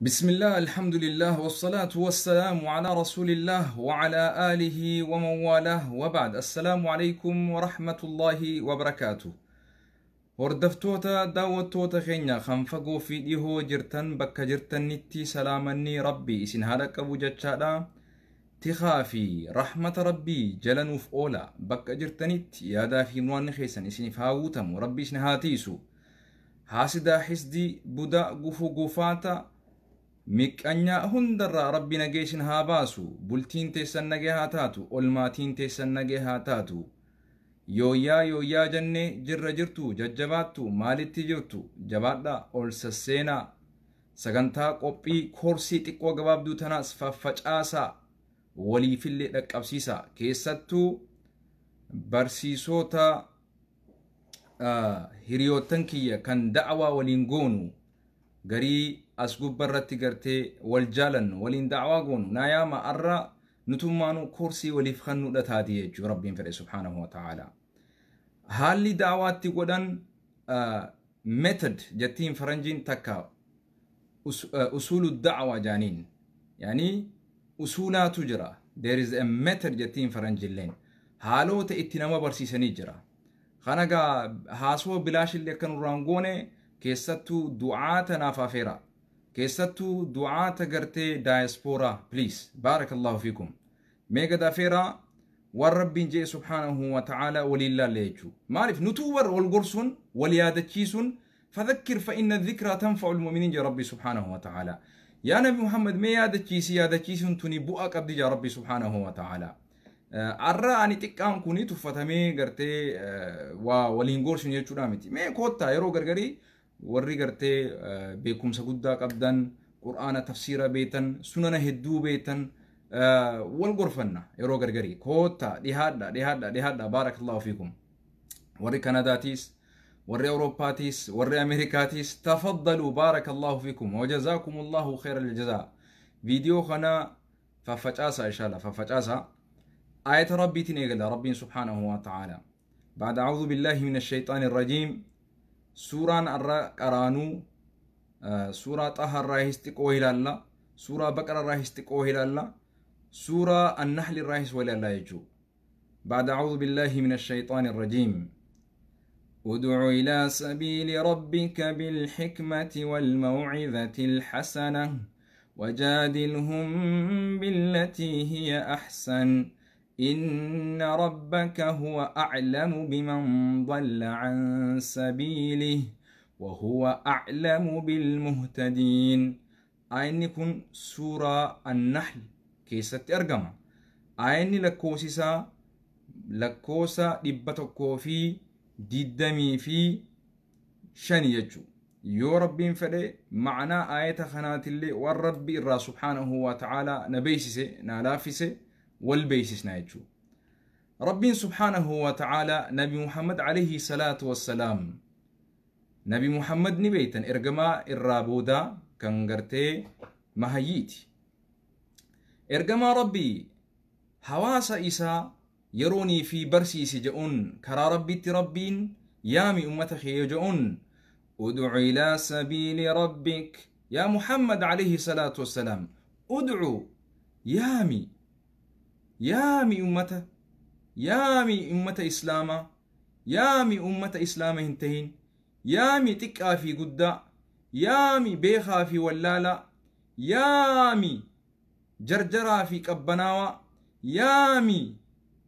بسم الله، الحمد لله، والصلاة والسلام على رسول الله وعلى آله ومن والاه، وبعد، السلام عليكم ورحمة الله وبركاته. Hordoftoota, daawwattoota keenya kan fagoo fi dhihoo jirtan, bakka jirtanitti salaamanni Rabbii isin haadha qabu jechaadha. Tikaa fi rahmata Rabbii jala nuuf oola. Bakka jirtanitti yaadaa fi muraanni keessan isiniif haa guutamu, Rabbii isin haa tiisu. Haasidaa, hisdii, buda, gufuu, gufaata, miqqanyaa hundarraa Rabbi nagee isin haa baasu. Bultiin teessan nagee haa taatu, olmaatiin teessan nagee haa taatu. Yooyyaa yooyyaa jennee jirra. Jirtu, jajjabaattu, maalitti jirtu? Jabaadhaa, ol sasseenaa. Sagantaa qophii koorsii xiqqoo gabaabduu tanaas faffacaasaa, waliifillee dhaqqabsiisaa. Keessattuu barsiisota hiriyoottan kiyya kan da'awaa waliin goonu, garii as gubbarratti gartee wal jaalannu, waliin da'awaa goonu naa yaama. Arra nutummaanuu koorsii waliif kennuudha taati jechuu, Rabbiin fedhe subhaanahu wa ta'ala. Haalli da'awaatti godhan method jettiin faranjiin takka, usuulu da'awaa jaaniin, yaani usuulaatu jira, there is a method jettiin faranjilleen, haalota itti nama barsiisanii jira. Kana gaa haasoo bilaashillee akka nurraan goone, keessattuu du'aata naaf afeera, keessattuu du'aata gartee daayaspooraa, please, baarakallahu fiikum. Mee gad afeeraa. Waan Rabbiin jee subhaanahu wa ta'ala waliin laalle jechuu. Maaliif nutuu bar wal gorsuun, wal yaadachiisuun, فذكر فإن الذكرى تنفع المؤمنين جا ربي سبحانه وتعالى. يا نبي محمد mee yaadachiisi, yaadachiisuun tuni bu'aa qabdi jaa Rabbi subhaanahu wa ta'ala. Arra ani xiqqaan kuni tuffatamee gartee waa waliin gorsuun jechuudha miti. Mee koottaa, yeroo gargarii warri gartee beekumsa guddaa qabdan, Qur'aana tafsiira beetan, sunana hedduu beetan, wal gorfanna yeroo gargarii. Koottaa, dhihaadha, dhihaadha, dhihaadha, baarakallahu fiikum. Warri Kanadaatiis, warri Awurooppaatis, warri Ameerikaatis, tafaddalu, baarakallahu fiikum wajazaakum allahu khayra aljazaa. Viidiyoo kana faffacaasa, inshallah faffacaasa. Ayata Rabbiitiin eegala. Rabbiin subhaanahu wa ta'ala بعد أعوذ بالله من الشيطان الرجيم، suuraan arra qaraanuu suuraa Xaha irraa xiqqoo ilaalla, suuraa Baqara irraa xiqqoo ilaalla, suuraa Annahl irraa ilaalla jechuu. بعد أعوذ بالله من الشيطان الرجيم: ادع إلى سبيل ربك بالحكمة والموعظة الحسنة وجادلهم بالتي هي أحسن إن ربك هو أعلم بمن ضل عن سبيله وهو أعلم بالمهتدين. Aayanni kun suuraa Annahl keessatti argama. Aayanni lakkoofsisaa lakkoofsa 125 jechuu. Yoo Rabbiin fedhe ma'anaa aayata kanaatillee waan Rabbi irraa subhaanahu wa ta'aalaa na beeksise, na laaffise, wal beeksisna jechuu. Rabbiin subhaanahu wa ta'aalaa Nabi Muhammad alayhi salaatu wassalaam, Nabi Muhammad ni beeytan, ergamaa irraa boodaa kan gartee mahayyiiti. Ergamaa Rabbii hawaasa isaa yeroonii fi barsiisi je'uun, karaa Rabbiitti Rabbiin yaami ummata kee je'uun, ادع إلى سبيل ربك يا محمد عليه الصلاة والسلام، ادع yaami, yaami ummata, yaami ummata islaamaa, yaami ummata islaama hin tahin, yaami xiqqaa fi guddaa, yaami beekaa fi wallaalaa, yaami jarjaraa fi qabbanaawaa, yaami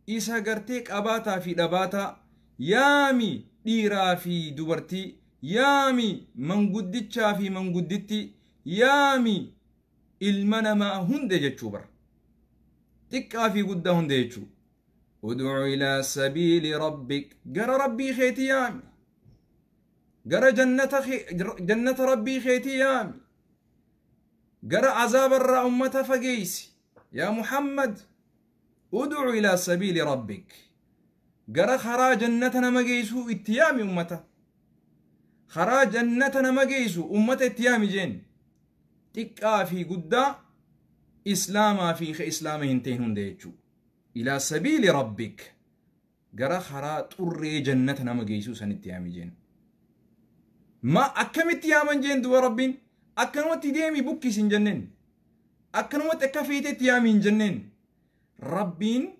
isa gartee qabaataa fi dhabaataa, yaami dhiiraa fi dubartii, yaami manguddichaa fi mangudditti, yaami ilma namaa hunda jechuu bara, xiqqaa fi guddaa hunda jechuu. ادع إلى سبيل ربك, gara Rabbii keetii yaami, gara jannata Rabbii keetii yaami, gara azaabarraa ummata fageeysi. Yaa Muhammad, ادع إلى سبيل ربك, gara karaa jannata nama geeysuu itti yaami ummata, karaa jannata nama geeysu ummata itti yaami jeen. Xiqqaa fi guddaa, islaamaa fi ka islaama hin ta'in hunda jechuu. إلى سبيل ربك, gara karaa xurree jannata nama geeysuu sanitti yaami jeen. Ma akkamitti yaaman jeen duba Rabbiin? Akkanumatti deemi bukkis hin jenneen. Akkanumatti akka feetetti yaami hin jenneen. Rabbiin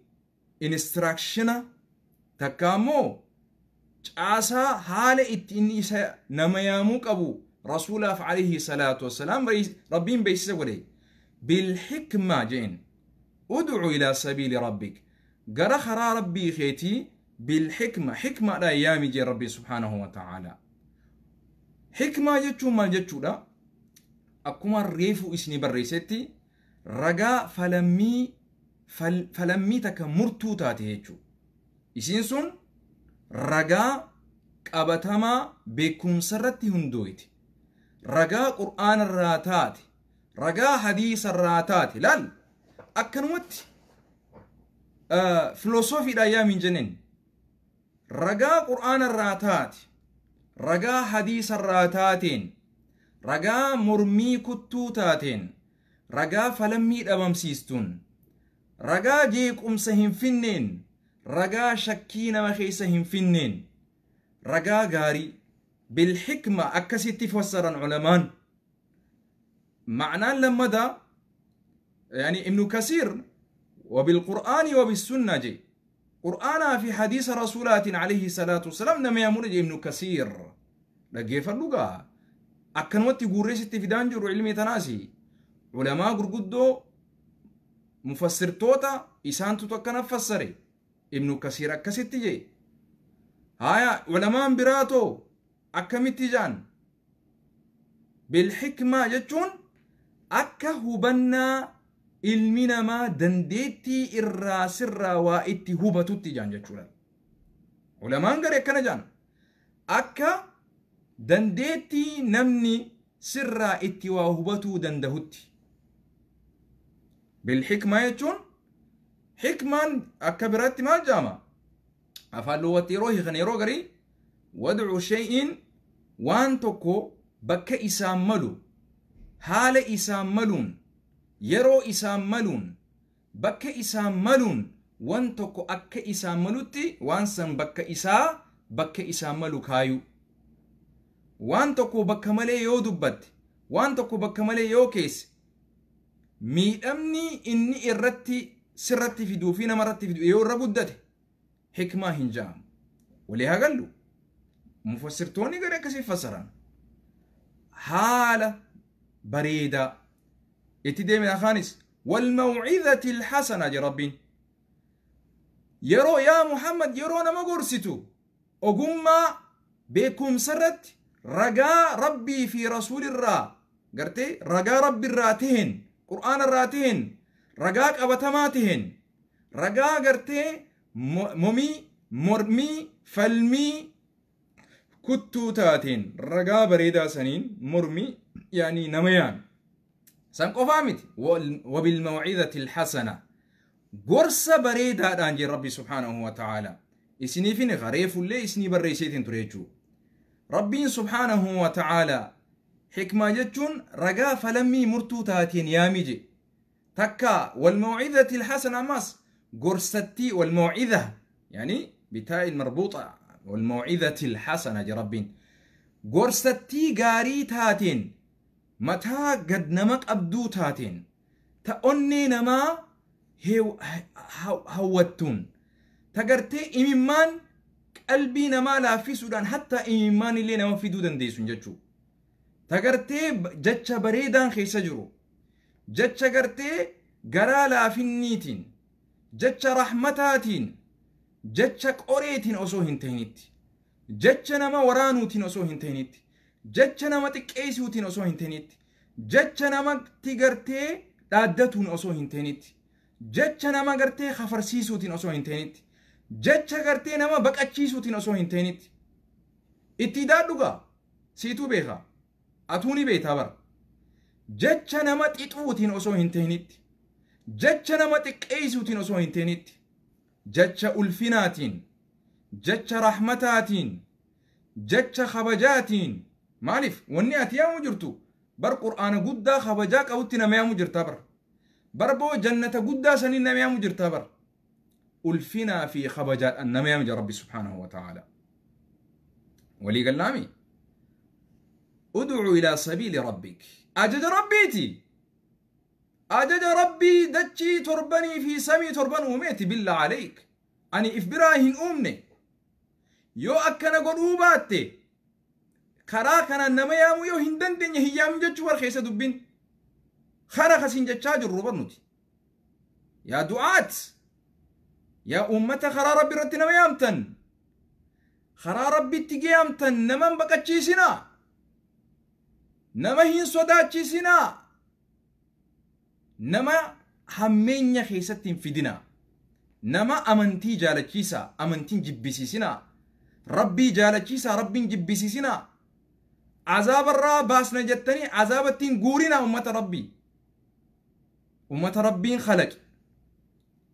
instructiona takka ammoo caasaa haala itti inni isa nama yaamuu qabu rasuulaaf alayhi salaatu wassalaam rabbiin beeksisa godhe. Bilxikmaa jeen, udcu ilaa sabiili rabbik, gara karaa rabbii keetii bilxikma, xikmaadhaan yaami jeen rabbii subhaanahu wa ta'aalaa. Xikmaa jechuun maal jechuudha? Akkuma reefu isinii barreessetti, ragaa falammii takka murtuu taate jechuudha. Isiin sun ragaa qabatamaa beekumsa irratti hundooyti. Ragaa qur'aana irraa taate, ragaa hadiisa irraa taate. Laal, akkanumatti filosoofiidhaan yaamiin jenneen. Ragaa qur'aana irraa taate, ragaa hadiisa irraa taateen, ragaa mormii kuttuu taateen, ragaa falammii dhabamsiistuun, ragaa jeequmsa hin finneen, ragaa shakkii nama keessa hin finneen, ragaa gaarii bilxikma akkasitti fassaran culamaan. Ma'naan lammadaa, yani Ibnu Kasiir وبالقرآن وبالسنة جي، قرآن في حديث رسولات عليه الصلاة والسلام نما يامون جي ابن كثير. dhaggeeffadhu gaa, akkanumatti guurreessitti fidaan jiru ilmi tanaasi. Culamaa gurguddoo mufassirtoota isaantutu akkana fassare. Ibnu Kasiir akkasitti jee. Haya, culamaan biraatoo akkamitti jaan? Bilxikmaa jechuun akka hubannaa ilmi namaa dandeettii irraa sirraa waa itti hubatutti jaan jechuudha. Culamaan garee akkana jaan. Akka dandeettii namni sirraa itti waa hubatuu dandahutti. Bilxikmaa jechuun, xikmaan akka biraatti maal jaama? Afaan luwwatti yeroo hiikan yeroo garii wadcu shay'in, waan tokko bakka isaan malu, haala isaan maluun, yeroo isaan maluun, bakka isaan maluun, waan tokko akka isaan malutti waan san bakka isaan malu kaayu. Waan tokko bakka malee yoo dubbatte, waan tokko bakka malee yoo keesse, miidhamni inni irratti sirratti fiduu fi namarratti fidu yoo irra guddate hikmaa hin ja'amu. Walii haa gallu. Mufassirtoonni gara akkasii fassaran. Haala bareedaa itti deemina. Kaanis walmawcidati alxasana je rabbiin. Yeroo yaa Muhammad yeroo nama gorsitu ogummaa beekumsa irratti ragaa rabbii fi rasuulirraa gartee, ragaa rabbiirraa taheen, qur'aana irraa taheen, ragaa qabatamaa taheen, ragaa gartee momii mormii falmii kuttuu taateen, ragaa bareedaa saniin mormii yaani nama yaami. San qofaa miti, wabilmawcidati alxasana, gorsa bareedaadhaan jee rabbi subhaanahu wa ta'aala. Isiniifin reefullee isinii barreesseetiin ture jechuu. Rabbiin subhaanahu wa ta'aala xikmaa jechuun ragaa falammii murtuu taateen yaami je. Takka walmawcidati alxasana, ammas gorsattii walmawcida, yani bitaa'i marbuuxa, walmawcidati alxasana je rabbiin, gorsattii gaarii taateen, mataa gad nama qabduu taateen, ta onnee namaa hawwattuun, ta gartee imimmaan qalbii namaa laaffisuudhaan hatta imimmaan illee nama fiduu dandeessun jechuu, ta gartee jecha bareedaan keessa jiru, jecha gartee garaa laafinniitiin, jecha rahmataatiin, jecha qoreetiin osoo hin ta'initti, jecha nama waraanuutiin osoo hin ta'initti, jecha nama xiqqeessuutiin osoo hin ta'initti, jecha namatti gartee dhaaddatuun osoo hin ta'initti, jecha nama gartee kafarsiisuutiin osoo hin ta'initti, jecha gartee nama baqachiisuutiin osoo hin ta'initti. Itti daadhugaa siituu beekaa, atuu ni beektaa bara. Jecha nama xixuutiin osoo hin ta'initti, jecha nama xiqqeessuutiin osoo hin ta'initti, jecha ulfinaatiin, jecha rahmataatiin, jecha kabajaatiin. Maaliif? Wanni ati yaamu jirtu bar qur'aana guddaa kabajaa qabutti nama yaamu jirtaa bar. Barboo jannata guddaa saniin nama yaamu jirtaa bar. Ulfinaa fi kabajaadhaan nama yaamu jira rabbi subhaanahu wa ta'aala. Walii gallaami? Ud'u ilaa sabiili rabbik. Ajaja rabbiiti. Ajaja rabbii dachii torbanii fi samii torban uumeeti billaa aleek. Ani if biraa hin uumne. Yoo akkana godhuu baatte karaa kanaan nama yaamuu yoo hin dandeenye hin yaamin jechuu bar keessa dubbiin. Kana kasiin jechaa jirru bar nuti. Yaa du'aat, yaa uummata karaa rabbi irratti nama yaamtan, karaa rabbitti geeyamtan nama hin baqachiisinaa, nama hin sodaachiisinaa, nama hammeenya keessatti hin fidinaa, nama amantii jaalachiisaa, amantiin jibbisiisinaa, rabbii jaalachiisaa, rabbiin jibbisiisinaa, azaabarraa baasna jettanii azaabattiin guurinaa ummata rabbii. Ummata rabbiin khalaqe.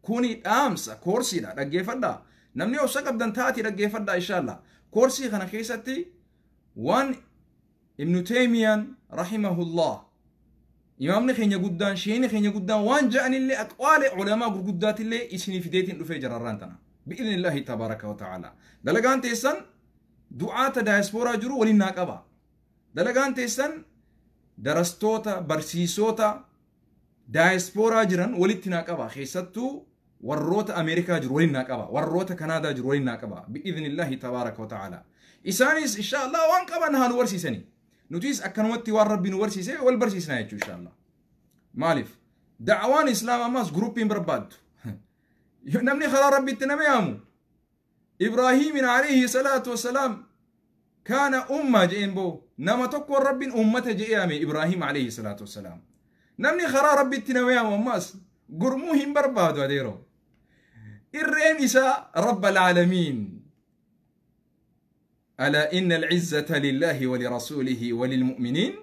Kuni dhaamsa koorsiidha, dhaggeeffadhaa. Namni obsa qabdan taatii dhaggeeffadhaa inshaallah. Koorsii kana keessatti waan Ibnu Teymiyaan rahimahullah, imaamni keenya guddaan, sheeni keenya guddaan waan ja'anillee aqwaale ulamaa gurguddaatillee isinii fideetiin dhufee jira irraan tana. Bi'idhnillaahi tabaaraka wa ta'ala. Dalagaan teessan du'aata daayaspooraa jiru waliin naa qaba. Dalagaan teessan darastoota, barsiisota daayaspooraa jiran walitti naa qaba. Keessattuu warroota Ameerikaa jiru waliin naa qaba. Warroota Kanaadaa jiru waliin naa qaba. Bi'idhnillaahi tabaaraka wa ta'ala. Isaanis inshaallah waan qaban haa nu barsiisanii. Nutis akkanumatti waan rabbi nu barsiise wal barsiisna jechuu inshaallah. Maaliif? Da'awaan islaam ammaas guruppiin barbaaddu. Namni karaa rabbitti nama yaamu. Ibraahiimin alayhi salaatu wassalaam kaana umma je'een boo nama tokkoon rabbiin ummata je'ee yaame Ibraahiim alayhi salaatu wassalaam. Namni karaa rabbitti nama yaamu ammaas gurmuu hin barbaadu adeeroo. Irreen isaa rabbal aalamiin. Alaa inna al-izzata lillahi wa lirasuulihi wa lilmu'miniin.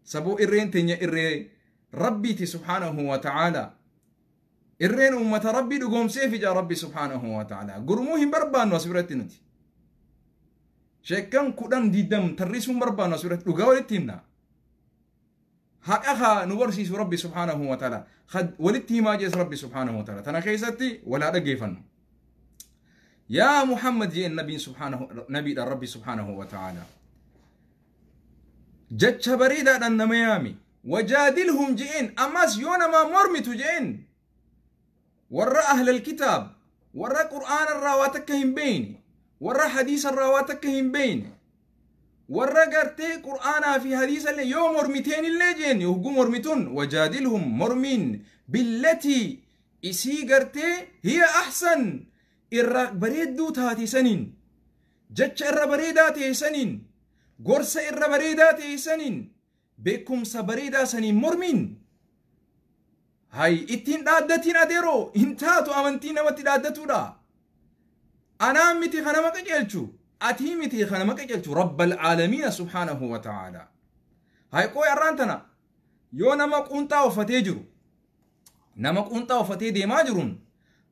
Saboo irreen teenya irree rabbiiti subhaanahu wa ta'ala. Irreen ummata rabbii dhugoomsee fija rabbi subhaanahu wa ta'ala. Gurmuu hin barbaannu as biratti nuti. Sheekkan 10 20 tarriisuu hin barbaannu as biratti, dhugaa walitti himna. Haqa haa nu barsiisu rabbi subhaanahu wa ta'ala. Walitti himaa jees rabbi subhaanahu wa ta'ala. Tana keessatti walaa dhaggeeffannu. Yaa Muhammad jeen nabiin subhaanahu nabiidha rabbi subhaanahu wa ta'ala. Jecha bareedaadhaan nama yaami. Wajaadilhum jeen ammas yoo namaa mormitu jeen warra ahlal kitaab, warra qur'aana irraa waa takka hin beeyne, warra hadiisa irraa waa takka hin beeyne, warra gartee qur'aanaa fi hadiisa illee yoo mormiteen illee jeen hogguu mormituun wajaadilhum mormiin billatii isii gartee hiya ahsan irra bareedduu taate saniin, jecha irra bareedaa ta'e saniin, gorsa irra bareedaa ta'e saniin, beekumsa bareedaa saniin mormiin. Hay ittiin dhaaddatiin adeeroo hin taatu amantii namatti dhaaddatuudha. Anaa miti kana nama qajeelchu, atii miti kana nama qajeelchu, rabbal aalamiina subhaanahu wa ta'ala. Hay qooy arraan tana yoo nama quunxaa uffatee jiru, nama quunxaa uffatee deemaa jiruun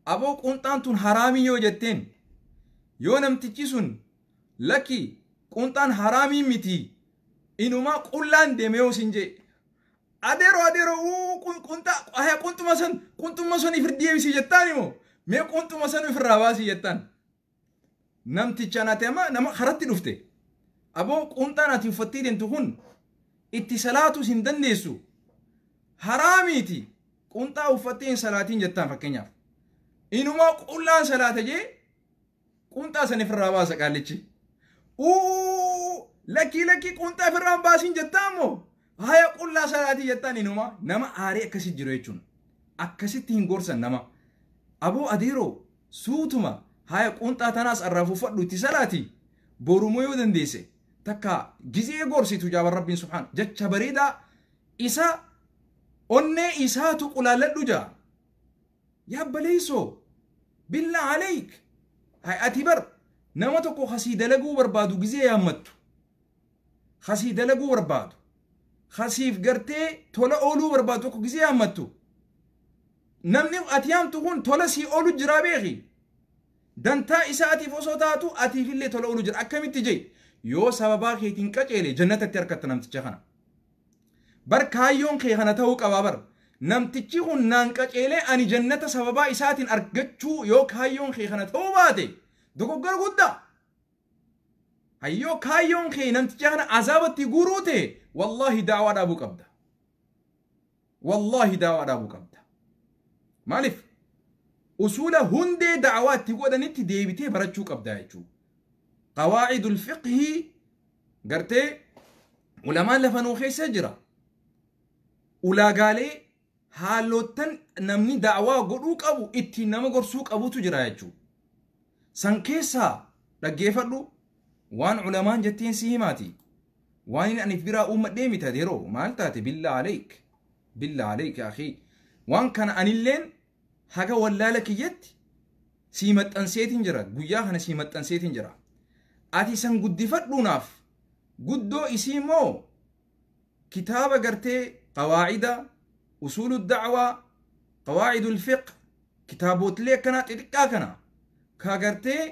aboo quunxaan tun haraamii yoo jetteen, yoo namtichi sun lakki quunxaan haraamii miti inumaa qullaan deeme yoo sin jee, adeeroo adeeroo quunxaa qunxuma san qunxuma san ifir deebisii jettaan immoo mee qunxuma san ifirraa baasii jettaan. Namticha ati amma nama karatti dhufte aboo quunxaan ati uffattee deemtu kun itti salaatus hin dandeessu haraamiiti quunxaa uffattee hin salaatiin jettaan fakkeenyaaf. Inumaa qullaan salaata jee quunxaa san ifirraa baasa qaallichi. Uu lakkii lakkii quunxaa ifirraa baasiin jettaan immoo haya qullaa salaatii jettaan inumaa nama aaree akkasi jiru jechuun. Akkasitti hin gorsan nama. Aboo adeeroo suutuma haya quunxaa tanaas arraaf uffadhu itti salaati borumoo yoo dandeesse takka gizee gorsitu jaaban rabbiin subhaan jecha bareedaa isa onnee isaatu qulaalladhu jaa. Yaa baleessoo billaa aleek hay ati bar nama tokko kasii dalaguu barbaadu gizee yaammattu, kasii dalaguu barbaadu, kasiif gartee tola ooluu barbaadu tokko gizee yaammattu, namni ati yaamtu kun tola sii oolu jiraa beeki. Dantaa isaatiif osoo taatu atiifillee tola oolu jira. Akkamitti jee yoo sababaa keetiin qaceele jannatatti harkatta namticha kana. Bar kaayyoon kee kana ta'uu qabaa bar. Namtichi kun naan qaceelee ani jannata sababaa isaatiin argachuu yoo kaayyoon kee kana ta'uu baate dogoggora guddaa. Hayyoo kaayyoon kee namticha kana azaabatti guuruu ta'e, wallaahi daawaa dhaabuu qabda. Wallaahi daawaa dhaabuu qabda. Maaliif? Usuula hundee da'awaa itti godhanitti deebitee barachuu qabda jechuudha. Qawaacidul fiqhii gartee ulamaan lafa nuu keessa jira. Ulaagaalee haalottan namni da'awaa godhuu qabu ittiin nama gorsuu qabutu jira jechuudha. San keessaa dhaggeeffadhu waan ulamaan jetteen si himaati. Waan inni aniif biraa uummadhee miti adeeroo maal taate billaa aleek billaa aleek akii waan kana anilleen haga wallaala kiyyatti sii maxxanseetiin jira, guyyaa kana sii maxxanseetiin jira. Ati san guddifadhuunaaf guddoo isii immoo kitaaba gartee qawaacida usuulu dacwaa, qawaacidu lfiqh, kitaabotilee akkanaa xixiqqaa kana ka gartee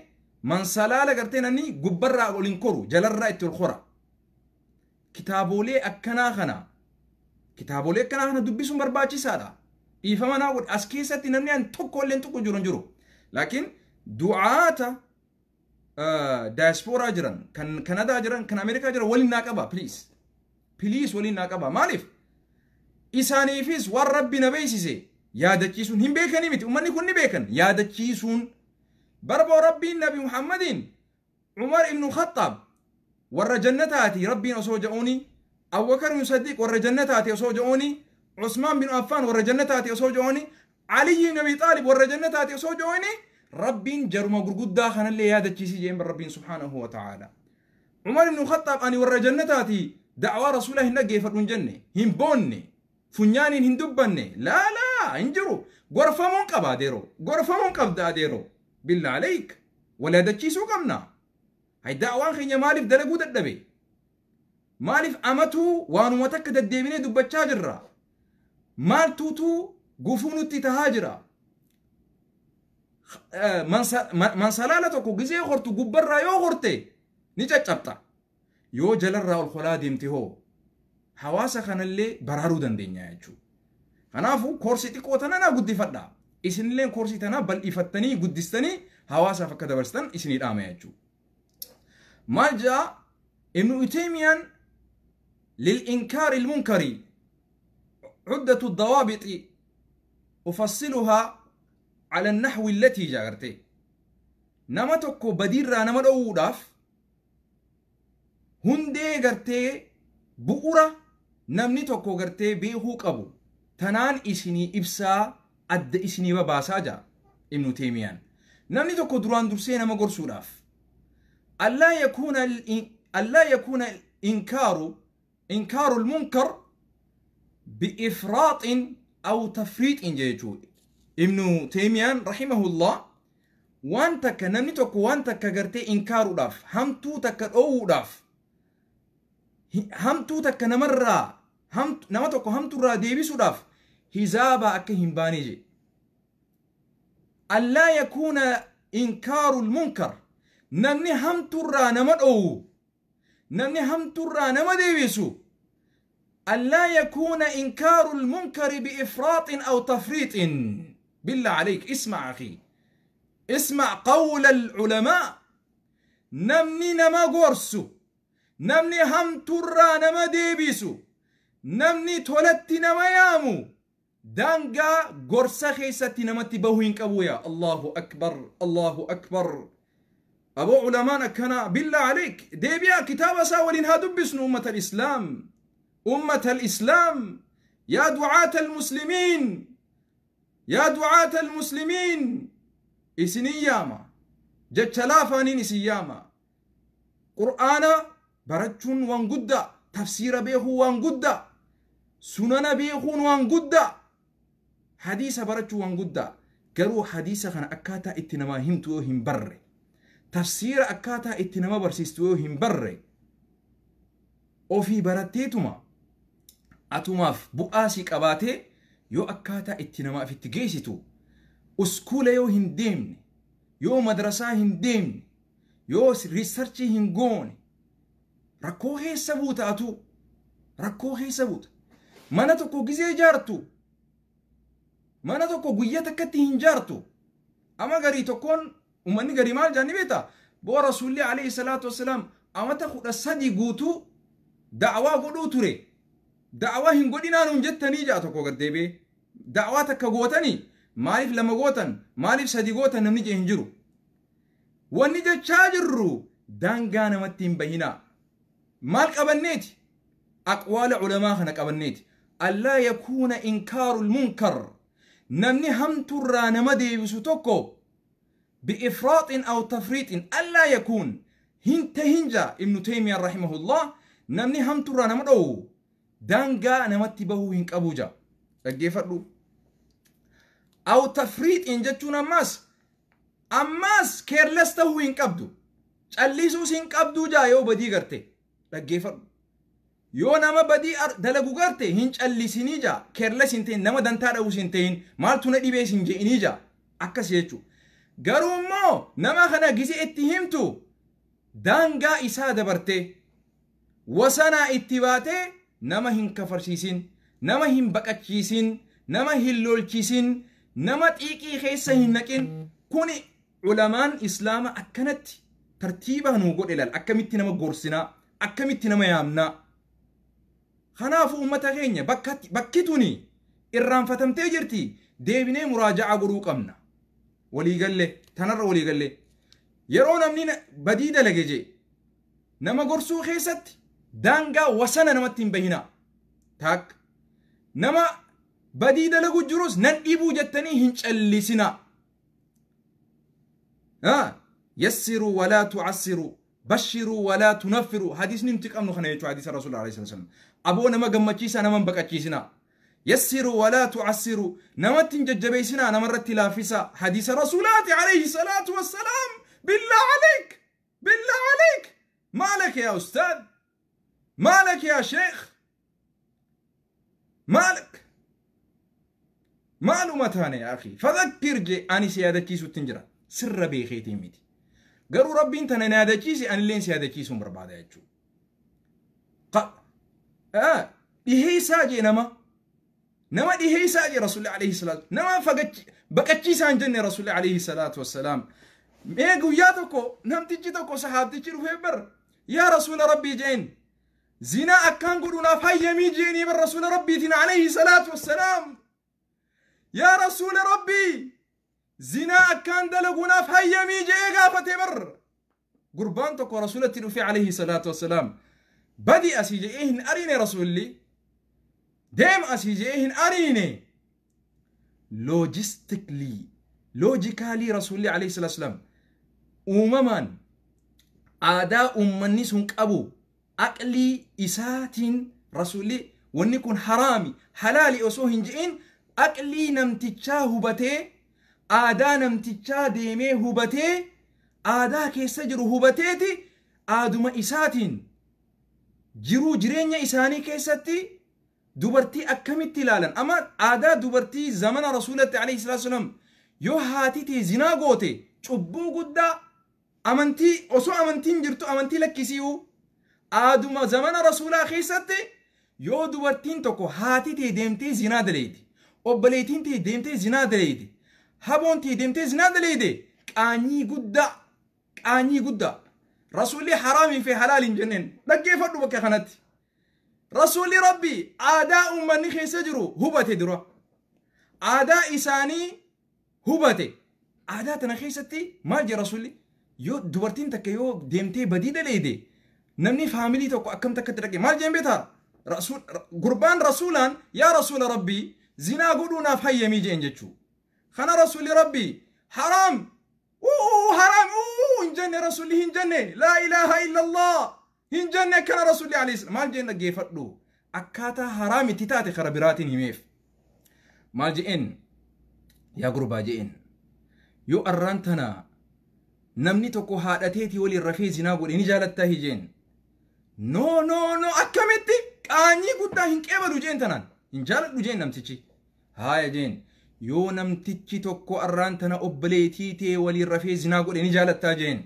mansalaala gartee namni gubbarraa ol hin koru, jalarraa itti ol kora. Kitaabolee akkanaa kana dubbisuun barbaachisaadha. Dhiifama naa godhe, as keessatti namni an tokko illee tuqu jiru hin jiru. Laakiin du'aata daayaspooraa jiran, kan Kanadaa jiran, kan Ameerikaa jiran waliin naa qaba, please. Please, waliin naa qaba. Maaliif? Isaaniifis waan Rabbi na beeksise yaadachiisuun hin beekanii miti. Uummanni kun ni beekan yaadachiisuun. Barboo Rabbiin Nabi Muhammadiin Umar ibnu Khattaab warra jannataati Rabbiin osoo ja'uuni, Abubakar ibnu Sadiq warra jannataati osoo ja'uuni, Usmaan bin Affaan warra jannataati osoo ja'uuni, Aliyyi ibn Abi Xaalib warra jannataati osoo ja'uuni, Rabbiin jaruma gurguddaa kanallee yaadachiisi jeen Rabbiin subhaanahu wa ta'aala. Umar ibnu Khattaab ani warra jannataati, da'waa rasuulaa hin dhaggeeffadhu hin jenne, hin boonne, funyaaniin hin dubbanne, laa laa, hin jiru. Gorfamuun qaba adeeroo, gorfamuun qabda adeeroo, billaa aleik wal yaadachiisuu qabna. Hay, da'waan keenya maaliif dalaguu dadhabe? Maaliif amatuu waanuma takka deddeebinee dubbachaa jirra? Maaltuutu gufuu nutti tahaa jira? Mansalaala tokko gizee hortu gubbarraa yoo horte ni caccabxa. Yoo jalarraa ol kolaa deemte hoo hawaasa kanallee baraaruu dandeenya jechuudha. Kanaafuu koorsii xiqqoo tana naa guddifadha. Isinillee koorsii tana bal'ifattanii guddistanii hawaasaaf akka dabarsitan isinii dhaama jechuudha. Maal jaa Ibnu Taymiyaan? للإنكار المنكر عدة الضوابط أفصلها على النحو التي جاغرتي. Nama tokko badiirraa nama dhoowwuudhaaf hundee gartee bu'ura namni tokko gartee beekuu qabu tanaan isinii ibsaa, adda isinii babaasaa jaa Ibnu Teemiyaan. Namni tokko duraan dursee nama gorsuudhaaf allaa yakuuna inkaaru lmunkar biifraaxin aw tafriixin jechuu Ibnu Teemiyaan rahimahullah. Waan takka namni tokko waan takka gartee inkaaruudhaaf, hamtuu takka dhoowwuudhaaf, hamtuu takka namarraa, nama tokko hamtuurraa deebisuudhaaf hizaaba akka hin baane jedhe. Allaa yakuuna inkaaru lmunkar, namni hamtuurraa nama dhoowwu, namni hamtuurraa nama deebisu, allaa yakuuna inkaaru lmunkari biifraaxin aw tafriixin. بالله عليك اسمع أخي، اسمع قول العلماء. Namni nama gorsu, namni hamturraa nama deebisu, namni tolatti nama yaamu daangaa gorsa keessatti namatti bahuu hin qabu. Yaa Allahu akbar, Allahu akbar! Aboo, ulamaan akkana, بالله عليك deebi'a, kitaaba isaa waliin haa dubbisnu. Ummata alislaam, ummata alislaam, yaa ducaata almuslimiin, yaa ducaata almuslimiin, isinin yaama, jecha laafaaniin isin yaama. Qur'aana barachuun waan guddaa, tafsiira beekuu waan guddaa, sunana beekuun waan guddaa, hadiisa barachuu waan guddaa. Garuu hadiisa kana akkaataa itti namaa himtu yoo hin barre, tafsiira akkaataa itti nama barsiistu yoo hin barre, ofii baratteetuma atumaaf bu'aa si qabaatee yoo akkaataa itti namaaf itti geessitu uskuula yoo hin deemne, yoo madrasaa hin deemne, yoo research hin goone, rakkoo keessa buuta. Atu rakkoo keessa buuta. Mana tokko gizee ijaartu, mana tokko guyyaa takkatti hin jaartu. Ama garii tokkoon ummanni garii maal jaanni beekta? Boo, Rasuulli alayhi salaatu wassalaam Amata 13 guutuu da'awaa godhuu ture. Da'awaa hin godhinaa nuun jettanii ja'a tokko gad deebi'ee. Da'awaa takka gootanii maaliif lama gootan, maaliif sadi gootan namni jee hin jiru. Wanni jechaa jirru daangaa namatti hin bahinaa. Maal qabanneeti? Aqwaala ulamaa kana qabanneeti. Allaa yakuuna inkaarul munkar. Namni hamturraa nama deebisu tokko bi'ifraaxin aw tafriixin allaa yakuun hin tahin jaa Ibnu Teymiyaan rahimahullah, namni hamturraa nama dhoowwu daangaa namatti bahuu hin qabu jaa. Dhaggeeffadhu. Aw tafriixin jechuun ammaas careless tahuu hin qabdu. Callisuus hin qabduu jaa yoo badii garte. Dhaggeeffadhu. Yoo nama badii dalagu garte hin callisinii jaa. Careless hin ta'in, nama dantaa dha'uus hin ta'in, maaltu na dhibees hin je'inii jaa. Akkas jechuudha. Garuu immoo nama kana gisee itti himtu daangaa isaa dabartee wasanaa itti baatee nama hin kafarsiisin, nama hin baqachiisin, nama hin lolchisin, nama xiiqii keessa hin naqin. Kuni ulamaan islaama akkanatti tartiiba nuu godhe laal, akkamitti nama gorsinaa, akkamitti nama yaamnaa. Kanaafuu uummata keenya bakki tuni irraanfatamtee jirti, deebinee muraaja'aa godhuu qabna. Waliigallee tanarra waliigallee yeroo namni badii dalage jee nama gorsuu keessatti daangaa wasana namatti hin bahinaa. Taak nama badii dalagu jirus nan dhibuu jettanii hin callisinaa. Yassiruu walaa tu'assiruu, bashiruu walaa tunaffiruu. Hadiisni nuti qabnu kana jechuudha, hadiisa rasuula alayhi wasallam. Aboo nama gammachiisaa, nama hin baqachiisinaa. Yassiruu walaa tu'assiruu, namatti hin jajjabeessinaa, namarratti laaffisaa. Hadiisa rasuulaati alayhi salaatu wassalaam. Billaa alayk, billaa alayk, maalak yaa ustaad, maalak yaa sheekh, maalak maaluma taane yaa akhi. Fadhakkir je ani si yaadachiisutti hin jira, sirra beekeetiin miti. Garuu rabbiin tana na yaadachiise, anilleen si yaadachiisuun barbaada jechuudha. Dhiheessaa jee nama dhiheessaa jee rasuulli alayhi salaatu, nama baqachiisaa hin jenne rasuulli alayhi salaatu wassalaam. Mee guyyaa tokko namtichi tokko sahaabtichi dhufee bar yaa rasuula rabbii jeen, zinaa akkaan godhunaaf hayyamii jeenii bar rasuula rabbiitiin alayhi salaatu wassalaam. Yaa rasuula rabbii, zinaa akkaan dalaguunaaf hayyamii jee gaafate bar. Gurbaan tokko rasuulatti dhufee alayhi salaatu wassalaam, badi asii je'ee hin ariine rasuulli, deem asii je'ee hin ariine. Logistically, logically rasuulli alayhi salaatu wassalaam uumamaan aadaa uummanni sun qabu aqlii isaatiin rasuulli wanni kun haraami halaali osoo hin je'in aqlii namtichaa hubatee, aadaa namtichaa deemee hubatee, aadaa keessa jiru hubateeti, aaduma isaatiin jiruu jireenya isaanii keessatti dubartii akkamitti ilaalan. Amma aadaa dubartii zamana rasuulatti alayhi salaatu wassalaam yoo haati tee zinaa goote cubbuu guddaa, amantii osoo amantiin jirtu amantii lakkisiiyu, aaduma zamana rasuulaa keessatti yoo dubartiin tokko haati tee deemtee zinaa daleeydi, obboleettiin tee deemtee zinaa daleeydi, haboon tee deemtee zinaa daleeyde, qaanyii guddaa, qaanyii guddaa. Rasuulli haraamii fi halaal hin jenneen. Dhaggeeffadhu, bakka kanatti rasuulli rabbii aadaa uummanni keessa jiru hubate, dura aadaa isaanii hubate. Aadaa tana keessatti maal jedhe rasuulli? Yoo dubartiin takka yoo deemtee badii daleeyde namni faamilii tokko akkam takkatti dhaqe maal jeen beetaa? Gurbaan rasuulaan yaa rasuula rabbii, zinaa godhuunaaf hayyamii jeen jechuu kana. Rasuulli rabbii haraam, haraam hin jenne. Rasuulli hin jenne, laa ilaaha illallah, hin jenne akkana. Rasuulli alayhi maal jeen? Dhaggeeffadhu, akkaataa haraam itti taate kara biraatiin himeef. Maal je'een? Yaa gurbaa je'een, yoo arraan tana namni tokko haadhateetii waliin rafee zinaa godhe ni jaalattaa hijeen? No, no, no, akkamitti, qaanyii guddaa, hin qeebalu jeen, tanaan hin jaaladhu jeen namtichi. Haaya jeen, yoo namtichi tokko arraan tana obboleetii tee waliin rafee zinaa godhe ni jaalattaa jeen?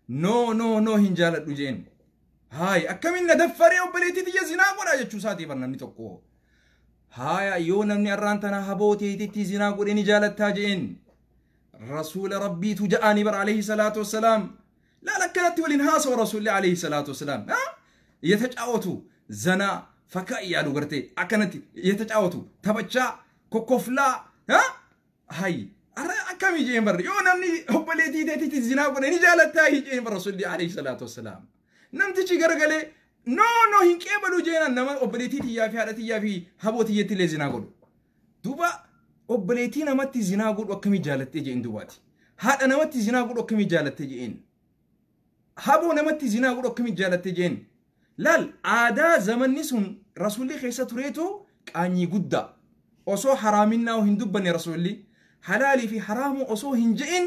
No, no, no, hin jaaladhu jeen. Haaya, akkamiin na daffaree obboleetii tiyya zinaa godha jechuu isaatii bar namni tokko. Haaya, yoo namni arraan tana haboo teetitti zinaa godhe ni jaalattaa jeen? Rasuula rabbiitu ja'anii bar alayhi salaatu wassalaam. Laal akkanatti waliin haasawa Rasuulli alayhi salaatu wasalaam. Yetacaawatu zanaa fakaa iyyaalu gartee akkanatti yetacaawatu taphachaa kokkoflaa hay arra akkamii jeen barre yoo namni obboleettii teetitti zinaa godhe ni jaalattaa jeen barre Rasuulli alayhi salaatu wasalaam. Namtichi garagalee no no hin qeebalu jeenaan nama obboleettii tiyyaa fi haadha tiyyaa fi haboo tiyyatti illee zinaa godhu. Duuba obboleettii namatti zinaa godhu akkamii jaalattee jeen duubaati. Haadha namatti zinaa godhu akkamii jaalattee jeen. Haboo namatti zinaa godhu akkamii jaalattee jeen. Laal aadaa zamanni sun Rasuulli keessa tureetu qaanyii guddaa. Osoo haraaminaa hin dubbanne Rasuulli halaalii fi haraamuu osoo hin je'in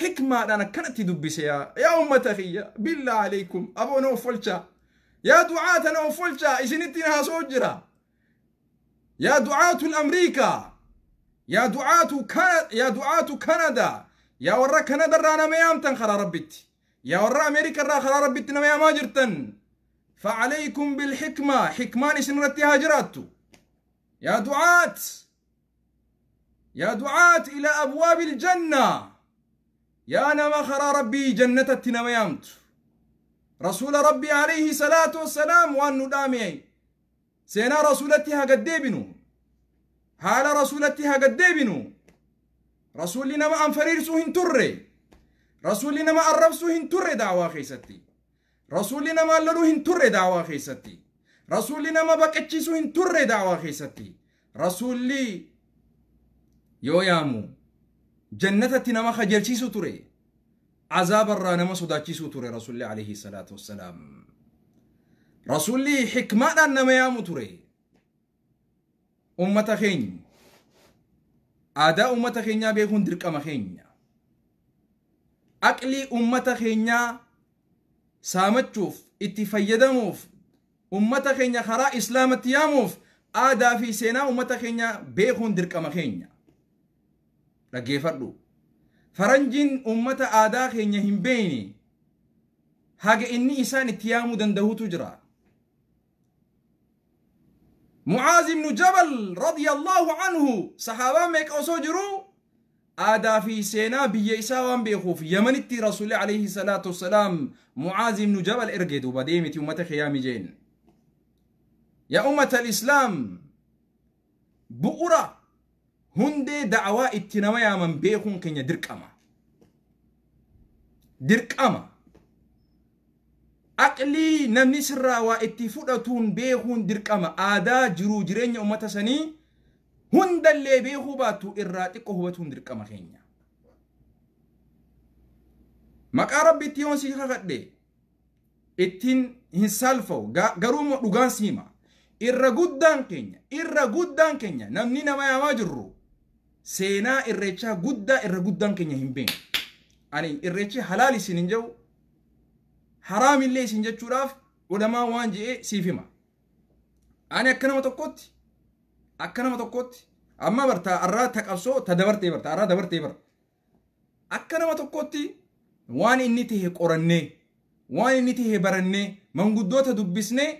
hikmaadhaan akkanatti dubbise. Yaa ummata kiyya, billaa alaykum, aboo na offolchaa, yaa du'aata na offolchaa, isinittiin haasoo jira. Yaa du'aatu Amriikaa, yaa du'aatu Kanadaa, yaa warra Kanadarraa nama yaamtan karaa Rabbitti, yaa warra Ameerikarraa karaa Rabbitti nama yaamaa jirtan, فعليكم بالحكمة، حكمان اسم هاجرات. يا دعاة، يا دعاة إلى أبواب الجنة، يا نما خرى ربي جنة التنميامت. رسول ربي عليه الصلاة والسلام وأن ندامي سينا رسولتها قد ديبنو، حال رسولتها قد ديبنو. رسولنا ما أنفرير سوهن تري، رسولنا ما أرب سوهن تري دعوة خيستي، رسولنا ما لولو هن تري دعوة خيستي، رسولنا ما بكتشيسو هن تري دعوة خيستي. رسولي يو يامو جنة نما خجلشيسو تري، عذاب الرا نما صداتشيسو تري رسولي عليه الصلاة والسلام. رسولي حكمة نما يامو تري. أمة خين آداء أمة خينيا بيكون درك أما خينيا. أقلي أمة خينيا saamachuuf itti fayyadamuuf ummata keenya karaa islaamatti yaamuuf aadaa fi seenaa ummata keenya beekuun dirqama keenya. Dhaggeeffadhu. Faranjiin ummata aadaa keenya hin beekne haga inni isaan itti yaamuu danda'utu jira. Mucaaz ibnu Jabal radiyallahu anhu sahaabaa meeqa osoo jiruu aadaa fi seenaa biyya isaa waan beekuuf Yamanitti Rasuulli alayhi salaatu wassalaam Mucaaz ibnu Jabal erge duuba deemiti ummata qiyaami jeen. Yaa ummata al-Islaam, bu'ura hundee da'awaa itti nama yaaman beekuun keenya dirqama. Dirqama. Aqlii namni sirraa waa itti fudhatuun beekuun dirqama. Aadaa jiruu jireenya ummata sanii hundallee beekuu baattu irraa xiqqoo hubatuun dirqama keenya. Maqaa Rabbiitti yoon si kakadhe ittiin hin saalfa'u, garuu immoo dhugaan si hima. Irra guddaan keenya, irra guddaan keenya namni nama yaamaa jirru seenaa irreechaa guddaa irra guddaan keenya hin beeknu. Ani irreechi halaal isin hin jedhu, haraamillee isin jechuudhaaf ulamaa waan je'ee siif hima. Ani akka nama tokkotti, akka nama tokkotti amma barta arraa ta qabsoo ta dabartee barta arraa dabartee barta. Akka nama tokkotti waan inni tahe qorannee, waan inni tahe barannee, manguddoota dubbisnee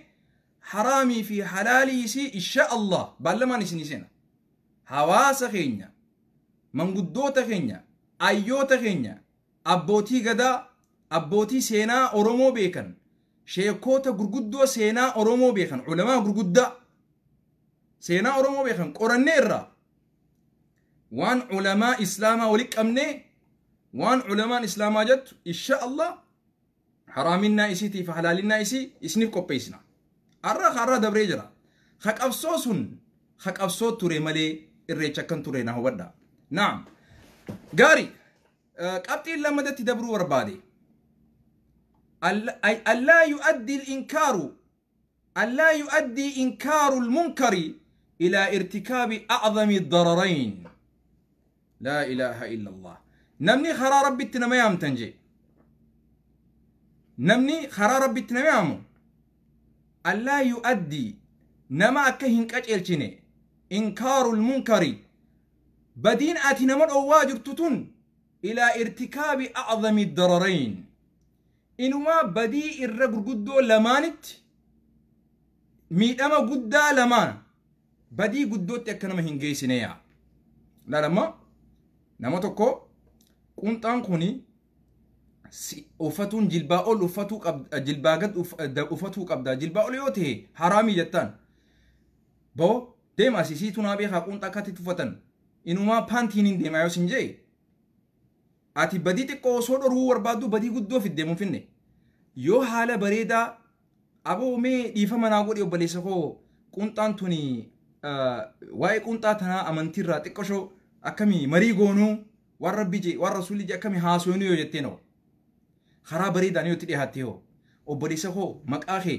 haraamii fi halaalii isii insha Allah baallamaan isinii seena. Hawaasa keenya, manguddoota keenya, ayyoota keenya, abbootii gadaa, abbootii seenaa Oromoo beekan, sheekota gurguddoo seenaa Oromoo beekan, ulamaa gurguddaa seenaa Oromoo beekan qorannee irraa waan ulamaa Islaamaa walitti qabnee waan ulamaan Islaamaa jettu insha Allah haraaminaa isiitii fi halaalinnaa isii isiniif qopheessina. Arra har'a dabree jira. Haqabsoo sun haqabsoo ture malee irreecha akkan ture na hubadha. Naam. Gaarii qabxiin lammadatti dabruu barbaade. Allaa yu'addi al-inkaaru allaa yu'addi inkaaru al-munkari ilaa irtikaabi a'zami dararayn. Laa ilaaha illa Allah. Namni karaa Rabbitti nama yaamtan jee. Namni karaa Rabbitti nama yaamu allaa yu'addi nama akka hin qaceelchine inkaarul munkari badiin ati nama dhowwaa jirtu tun ilaa irtikaabi a'zami dararayn. Inumaa badii irra gurguddoo lamaanitti miidhama guddaa lamaan badii guddootti akka nama hin geessine yaa. Laalama nama tokko qunxaan kuni Uffatuun jilbaa ol uffatuu qabda, jilbaa gad uffatuu qabda, jilbaa ol yoo ta'e haraamii jettaan. Boo deema asii siitu naa beekaa quunxaa akkatti uffatan. Inumaa paantiin hin deemaa yoo sin jee. Ati badii xiqqoo osoo dhorwuu barbaaddu badii guddoo fiddee mun finne. Yoo haala bareedaa aboo mee dhiifama naa godhi obboleessa koo quunxaan tuni waa'ee quunxaa tanaa amantiirraa xiqqoshoo akkamii marii goonuu waan rabbi jee waan rasuulli jee akkamii haasofnu yoo jetteen hoo. Karaa bareedaan yoo itti dhiyaatte hoo obboleessa koo maqaa kee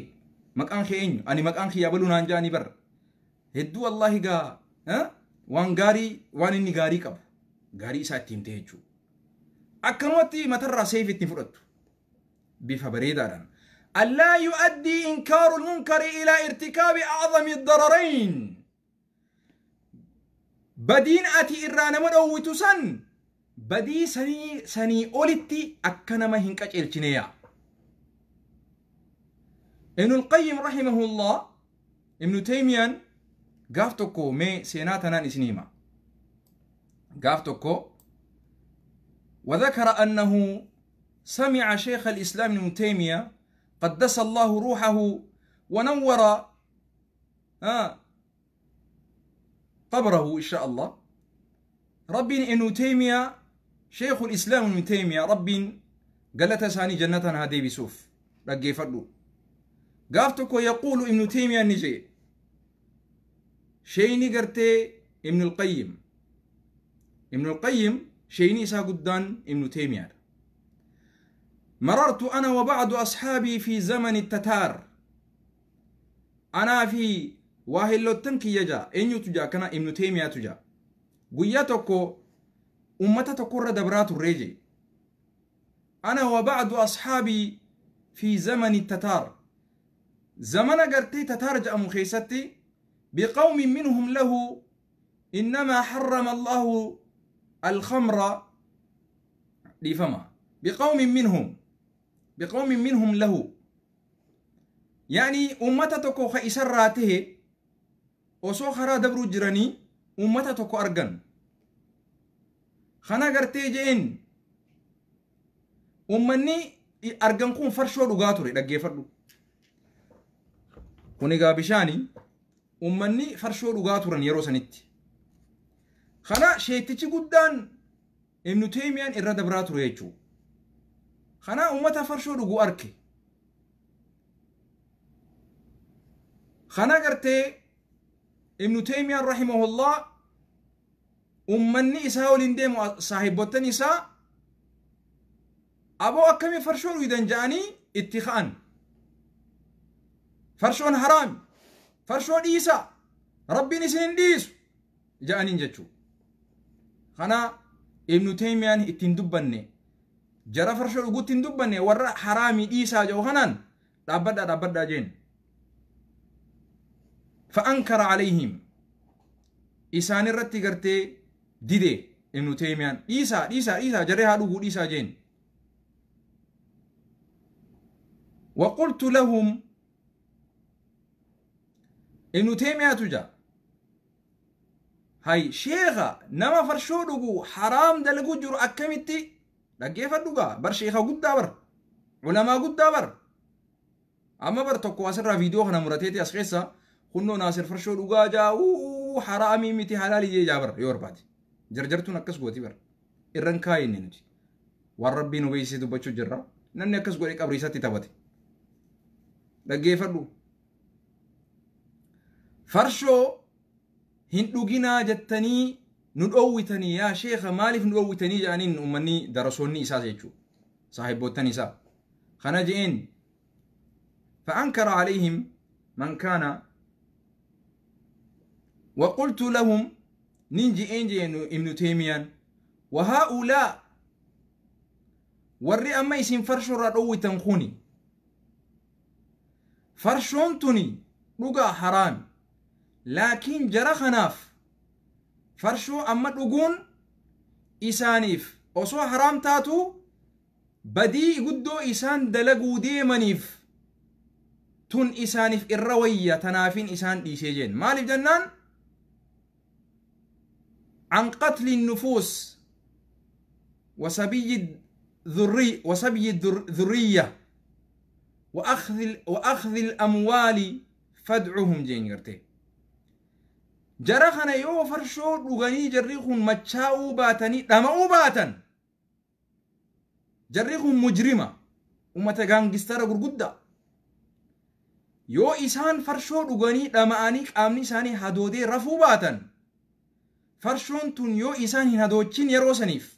maqaan kee eenyu ani maqaan kiyya abaluu naan ja'anii barra. Hedduu wallaahi gaa waan gaarii waan inni gaarii qabu gaarii isaa itti himte jechuudha. Akkanumatti matarraa seef ittiin fudhattu bifa bareedaadhaan. Allaa yu'addii inkaaru lmunkari ilaa irtikaabi a'zami dararayn. Badiin ati irraa nama dhoowwitu san badii sanii olitti akka nama hin qaceelchine yaa. Ibnul Qayyim rahimahullah Ibnu Taymiyaan gaaf tokko mee seenaa tanaan isin hima. Gaaf tokko وذكر أنه سمع شيخ الإسلام ابن تيمية قدس الله روحه ونور قبره إن شاء الله. ربي ابن تيمية شيخ الإسلام ابن تيمية ربي قالت ساني جنة هذه بسوف رجي فردو قافتك يقول ابن تيمية نجي شيني قرتي ابن القيم ابن القيم شيني سا قدان ابن تيمية. مررت أنا وبعض أصحابي في زمن التتار أنا في واهلوتن كيجا إنيو تجا كنا ابن تيمية تجا قياتكو أمتا تقر دبرات الرجي أنا وبعض أصحابي في زمن التتار زمن قرتي تتار جاء مخيستي بقوم منهم له إنما حرم الله الخمر لفما بقوم منهم له يعني أمتا تكو خيسر راته osoo karaa dabruu jiranii ummata tokko argan. Kana gartee jeen ummanni argan kun farshoo dhugaa ture dhaggeeffadhu. Kun egaa bishaani ummanni farshoo dhugaa turan yeroo sanitti. Kana sheetichi guddaan Ibnu Taymiyaan irra dabraa ture jechuudha. Kana ummata farshoo dhugu arke. Kana gartee Ibnu Taymiyaan rahimahullah ummanni isaa waliin deemu saahibboottan isaa aboo akkamii farshoo dhugdan ja'anii itti ka'an. Farshoon haraami, farshoo dhiisa, rabbiin isin hin dhiisu ja'aniin jechuudha. Kana Ibnu Taymiyaan ittiin dubbanne jara farshoo dhuguutti hin dubbanne warra haraamii dhiisaa jedhu kanaan dhaabbadhaa dhaabbadhaa jeen. فأنكر عليهم إسان الرتي قرتي ديدي ابن تيميان إيسا إيسا إيسا جريها لغو إيسا جين. وقلت لهم ابن تيمية تجا هاي شيخة نما فرشو لغو حرام دلغو جرو أكمتي لقيفة لغا بر شيخة قد بر علماء قد بر أما بر تقوى سر فيديو خنا مرتيتي أسخيسا كنو ناصر فرشو dhugaa jaa'uu haraamii miti halaalii jee jaa bara yoo barbaade jarjartuun akkas gooti bara irran kaayinne nuti waan rabbiin nu beeksisee dubbachuu jirra namni akkas godhee qabrii isaatti taphate dhaggeeffadhu. Farshoo hin dhuginaa jettanii nu dhoowwitanii yaa sheekha maaliif nu dhoowwitanii jedhaniin uummanni darasoonni isaas jechuudha saahibboottan isaa kana je'een فأنكر عليهم من كان وقلت لهم ننجي إنجي ابن تيمية وهؤلاء warri amma isin farshoo irraa dhoowwitan kuni farshoon tuni dhugaa haraami laakiin jara kanaaf farshoo amma dhuguun isaaniif osoo haraam taatu badii guddoo isaan dalaguu deemaniif tun isaaniif irra wayya tanaafin isaan dhiisee jeen maaliif jennaan عن قتل النفوس وسبي وسبي الذرية وأخذ الأموال فادعهم جين قرتي جرخنا يو فرشو رغني جريخون مچاو باتني دماو باتن جريخون مجرمة ummata gaangistara gurguddaa yoo isaan farshoo dhuganii dhama'anii qaamni isaanii hadoodee rafuu baatan farshoon tun yoo isaan hin hadoochin yeroo saniif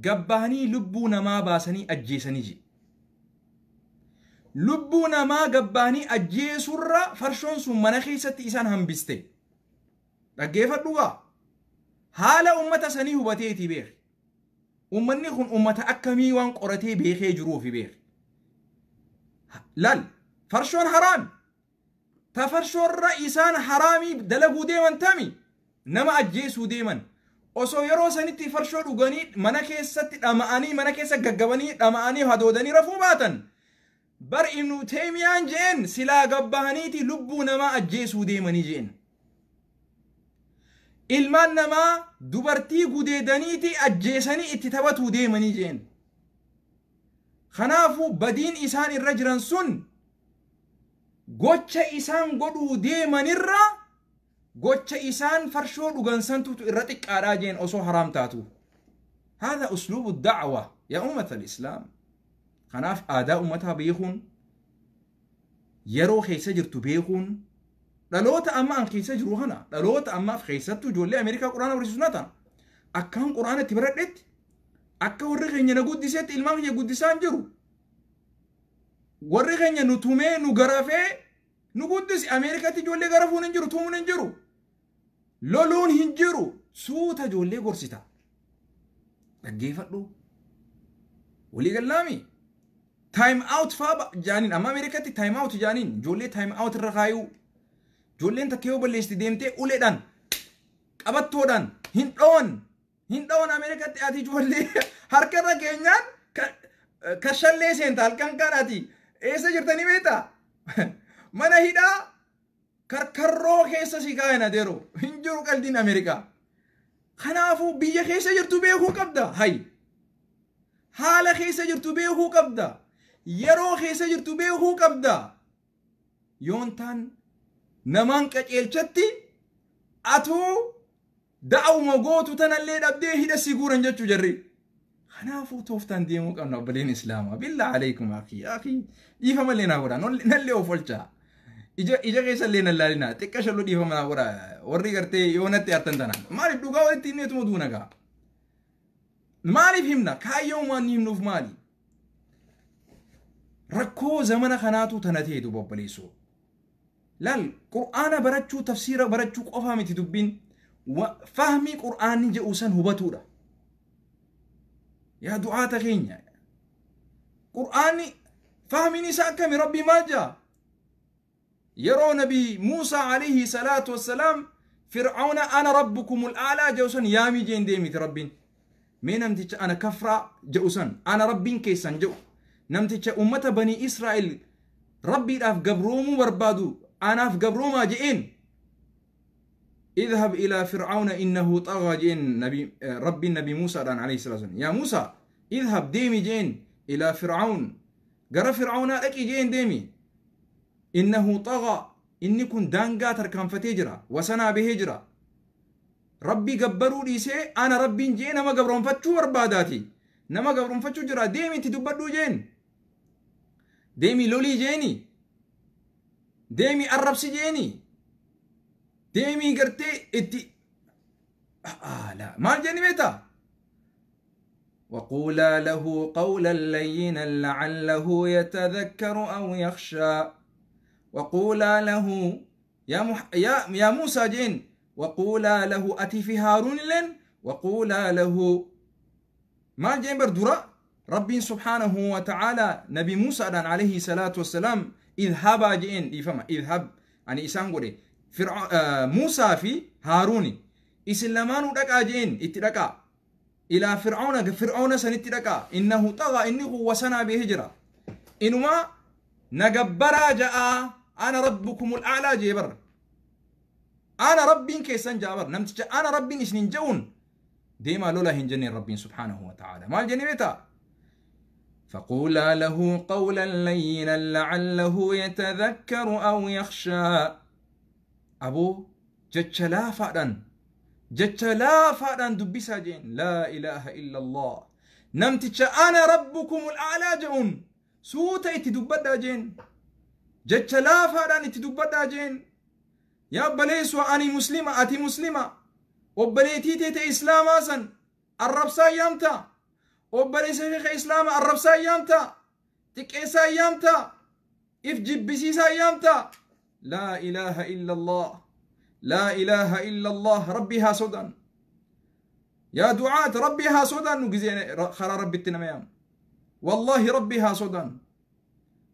gabbahanii lubbuu namaa baasanii ajjeesanii ji lubbuu namaa gabbahanii ajjeesurra farshoon sun mana keessatti isaan hambiste dhaggeeffadhugaa haala ummata sanii hubateeti beek ummanni kun ummata akkamii waan qoratee beekee jiruufi beek lal farshoon haraam ta farshoorra isaan haraamii dalaguu deeman tami nama ajjeesuu deeman osoo yeroo sanitti farshoo dhuganii mana keessatti dhama'anii mana keessa gaggabanii dhama'anii hadoodanii rafuu baatan bar Ibnu Teemiyaan jeen silaa gabbahaniiti lubbuu namaa ajjeesuu deemanii jeen ilmaan namaa dubartii gudeedaniiti ajjeesanii itti taphatuu deemanii jeen kanaafuu badiin isaan irra jiran sun gocha isaan godhuu deemanirra gocha isaan farshoo dhugan santutu irra xiqqaadhaa jeen osoo haraam taatu هذا أسلوب الدعوة يا أمة الإسلام kanaaf aadaa ummataa beekuun yeroo keessa jirtu beekuun dhaloota amma an keessa jiru kana dhaloota ammaaf keessattuu ijoollee Ameerikaa quraana barsiisu na ta'a akkaan quraana itti baradhetti akka warri keenya na guddisetti ilmaan keenya guddisaan jiru warri keenya nu tumee nu garafee nu guddisi Ameerikaatti ijoollee garafuun hin jiru tumuun hin jiru loluun hin jiru suuta ijoollee gorsita dhaggeeffadhu walii gallaami time out faa jaaniin amma Ameerikaatti time out jaaniin ijoollee time out irra kaayuu ijoolleen takka yoo balleessite deemtee uleedhaan qabattoodhaan hin dhawan Ameerikaatti ati ijoollee harka irra keenyaan kashallee seenta halkan kan ati eessa jirtanii beektaa mana hidhaa karkarroo keessa si kaayan adeero hin jiru qaldiin Ameerikaa kanaafuu biyya keessa jirtu beekuu qabda hay haala keessa jirtu beekuu qabda yeroo keessa jirtu beekuu qabda yoon taan namaan qaceelchatti atuu da'uma gootu tanallee dhabdee hidha si guuran jechuu jarri kanaafuu tooftaan deemuu qabna obboleen islaamaa billaa alaykum akii akii dhiifamallee naa godhaa nallee of olchaa ija keessallee nan laalinaa xiqqa shalloo dhiifama naa godhaa warri gartee yoo natti artan tanaan maaliif dhugaa walitti himneetuma duuna gaa maaliif himna kaayyoo waan himnuuf maali rakkoo zamana kanaatu tana ta'e duuba obboleessoo laal qur'aana barachuu tafsiira barachuu qofaa miti dubbiin fahmii qur'aanni jedhu san hubatuudha yaa du'aata keenya qur'aanni fahmiin isaa akkami rabbii maal jaa yeroo nabii Muusaa alayhi salaatu wassalaam fir'auna ana rabbukumul a'laa jedhu san yaamii jeen deemiti rabbiin mee namticha ana kafraa jedhu san ana rabbiin keessan jedhu namticha ummata banii Israa'el rabbiidhaaf gabroomuu barbaadu anaaf gabroomaa je'een اذهب إلى فرعون إنه طغى جين نبي ربي النبي موسى عليه الصلاة والسلام يا موسى اذهب ديمي جين إلى فرعون قرأ فرعون أكي جين ديمي إنه طغى إني كن دانقا تركان فتجرا وسنا بهجرة ربي قبروا لي سي أنا ربي جين ما قبرون فتشو برباداتي نما قبرون فتشو جرا ديمي تدبروا جين ديمي لولي جيني ديمي الربسي جيني ديمي قرتي اتي لا ما الجاني بيتا وقولا له قولا لينا لعله يتذكر أو يخشى وقولا له يا موسى جين وقولا له أتي في هارون لن وقولا له ما الجين بردورا ربي سبحانه وتعالى نبي موسى عليه الصلاة والسلام اذهبا جين يفهم اذهب يعني إسان قولي موسى في هاروني إسلامانو دقا جين اتدقا إلى فرعون فرعون سنتدقا إنه طغى إنه وسنا بهجرة إنما نجبرا جاء أنا ربكم الأعلى جبر أنا ربي كيسان جابر نمتج أنا ربي إسنين جون ديما لولا هنجني ربي سبحانه وتعالى ما الجنبتا فقولا له قولا لينا لعله يتذكر أو يخشى. أبو جتشلا فأدن جتشلا فأدن دبسا جين. لا إله إلا الله. نمتش أنا ربكم الأعلى جون سوتا اتدبدا جين جتشلا فأدن اتدبدا جين. يا بليس وأني مسلمة أتي مسلمة وبليتي تيت إسلام أسن الرب سايامتا وبليس شيخ إسلام الرب سايامتا تك سايامتا إف جبسي سايامتا. لا إله إلا الله لا إله إلا الله. ربي ها سودان يا دعاة ربي ها سودان خرا ربي التنميام والله ربي ها سودان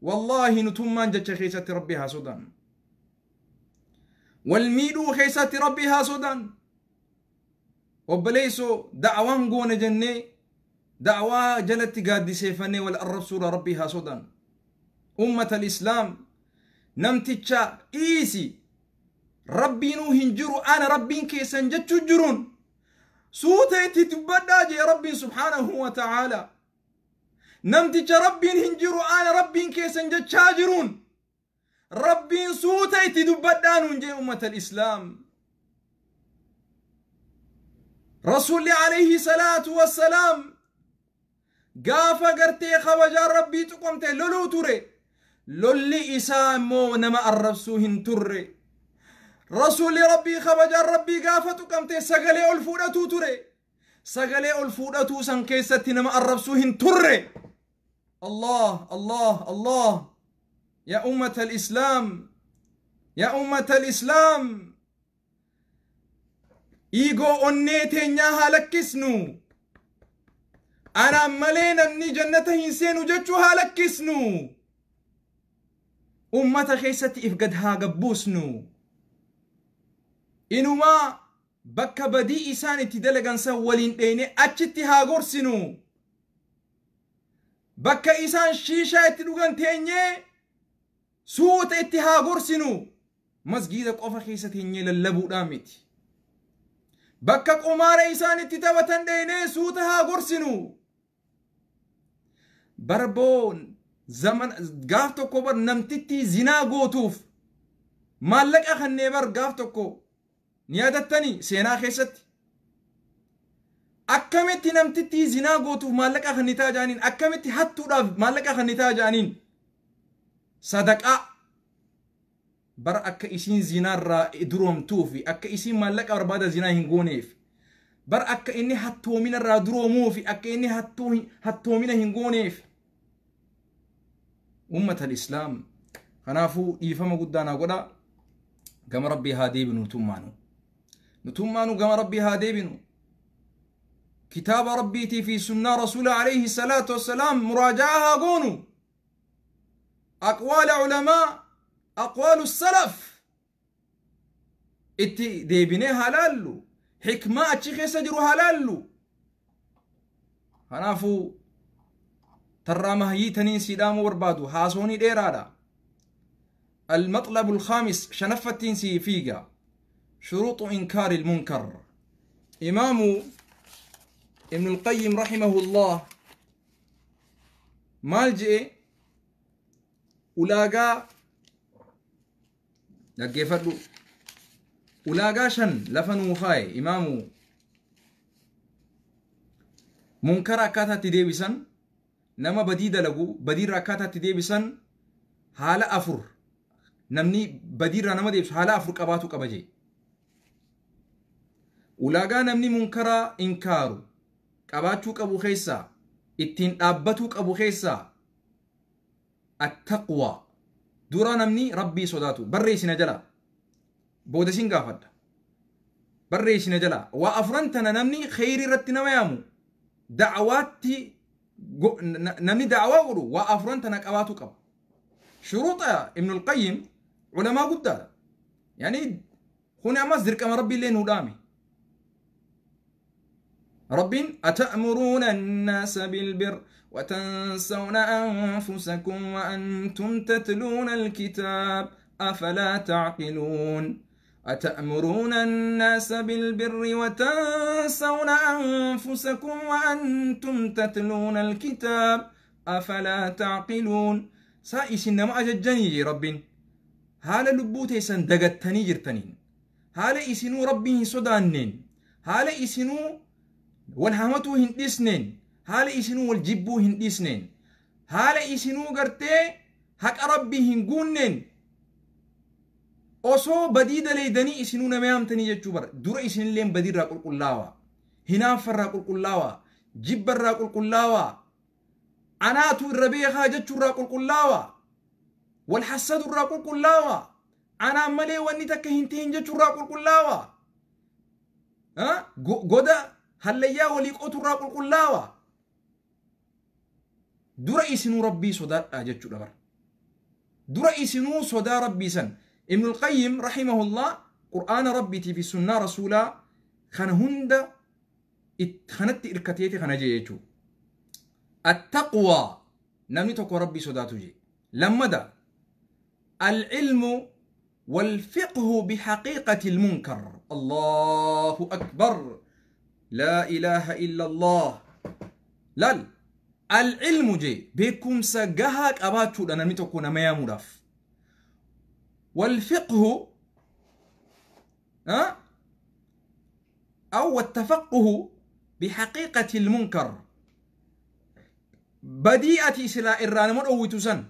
والله نتمان جتش خيسة ربي ها سودان والميدو خيسة ربي ها سودان. وبليسو دعوان قون جنة دعوة جلت قاد سيفني والأرب سورة ربي ها سودان. أمة الإسلام نمتشا إيسي ربي نو هنجرو أنا ربي كيسن جتشو جرون سوتي تبدا جي ربي سبحانه وتعالى. نمتشا ربي هنجرو أنا ربي كيسن جتشاجرون ربي سوتي تبدا نجي أمة الإسلام. رسول عليه الصلاة والسلام قافا قرتي خواجا ربي تقومتي لولو توري لولي إسامو نما الربسوهن توري. رسول ربي خواجا ربي قافا تقومتي سقلي الفودة توري سقلي الفودة سنكيستي نما الربسوهن توري. الله الله الله. يا أمة الإسلام يا أمة الإسلام إيغو أنيتي نياها لكسنو أنا ملينا مني جنة هنسين وجتشوها لكسنو أمة خيستي إفقدها قبوسنو إنما بكا بدي إساني تدلقان سوالين ديني أتشتي ها غرسنو بكا إسان شيشة تدوغان تيني سوت اتها غرسنو مسجدك أوفا خيستي نيل اللبو دامتي bakka qumaara isaan itti taphatan dheenee suuta haa gorsinu. Barboon zaman gaaf tokko bar namtitti zinaa gootuuf maallaqa kannee bar gaaf tokko ni yaadattanii seenaa keessatti. Akkamitti namtitti zinaa gootuuf maallaqa kannitaa jaaniin akkamitti hattuudhaaf maallaqa kannitaa jaaniin sadaqaa bara akka isiin zinaarraa duroomtuufi akka isiin maallaqa barbaada zinaa hin gooneef bara akka inni hattoominarraa duroomuufi akka inni hattoomina hin gooneef. Ummata al-Islaam kanaafuu dhiifama guddaa naa godha. Gama rabbii haa deebinu nutummaanu nutummaanu gama rabbii haa deebinu. Kitaaba rabbiitii fi sunnaa rasuula alayhi salaatu wassalaam muraaja'aa haa goonu. Aqwaala culamaa أقوال السلف اتي ديبني هلالو حكمة اتشيخي سجرو هلالو. هنافو ترامه يتنين سيدامو وربادو هاسوني ديرادا. المطلب الخامس شنفتين سي فيغا شروط إنكار المنكر. إمام ابن القيم رحمه الله مالجئ أولاغا dhaggeeffadhu ulaagaa shan lafa nuu kaaye imaamu munkara akkaataatti deebisan nama badii dalagu badiirra akkaataatti deebisan haala afur namni badiirra nama deebisu haala afur qabaatu qaba jee. Ulaagaa namni munkara inkaaru qabaachuu qabu keessaa ittiin dhaabbatuu qabu keessaa attaqwaa dura namni rabbii sodaatu barreessina jala booda sin gaafadha barreessina jala waa afran tana namni kheyrii irratti nama yaamu da'awaatti namni da'awaa godhu waa afran tana qabaatu qaba. Shuruuxa Ibn al-Qayyim culamaa guddaadha. Yani kuni ammas dirqama rabbii illee nuu dhaame. رب أتأمرون الناس بالبر وتنسون أنفسكم وأنتم تتلون الكتاب أفلا تعقلون. أتأمرون الناس بالبر وتنسون أنفسكم وأنتم تتلون الكتاب أفلا تعقلون. سا إسن ما أججني جي ربين haala lubbuu teessan dagattanii jirtaniin, haala isinuu rabbii hin sodaanneen, haala isinuu wal hamatuu hin dhisneen, haala isinuu wal jibbuu hin dhisneen, haala isinuu gartee haqa rabbii hin guunneen, osoo badii daleeydanii isinuu nama yaamtanii jechuu bara. Dura isinilleen badiirraa qulqullaawaa, hinaaffarraa qulqullaawaa, jibbarraa qulqullaawaa, anaatu irra beekaa jechuurraa qulqullaawaa, wal hassadurraa qulqullaawaa, anaan malee wanni takka hin ta'in jechuurraa qulqullaawaa, goda hallayyaa walii qoturraa qulqullaawaa. Dura isinuu rabbii sodaadhaa jechuudha bara. Dura isinuu sodaa rabbii san. Ibnul Qayyim rahimahullah qur'aana rabbiitii fi sunnaa rasuulaa kana hunda kanatti irkateeti kana jee jechuudha. Attaqwaa namni tokko rabbii sodaatu jee. Lammada العلم والفقه بحقيقة المنكر. الله أكبر، لا إله إلا الله. لال العلم جي بكم سجهك أباتشو أنا متكون ما يمرف. والفقه أو التفقه بحقيقة المنكر. بديئة إسلاء إران من أويتو.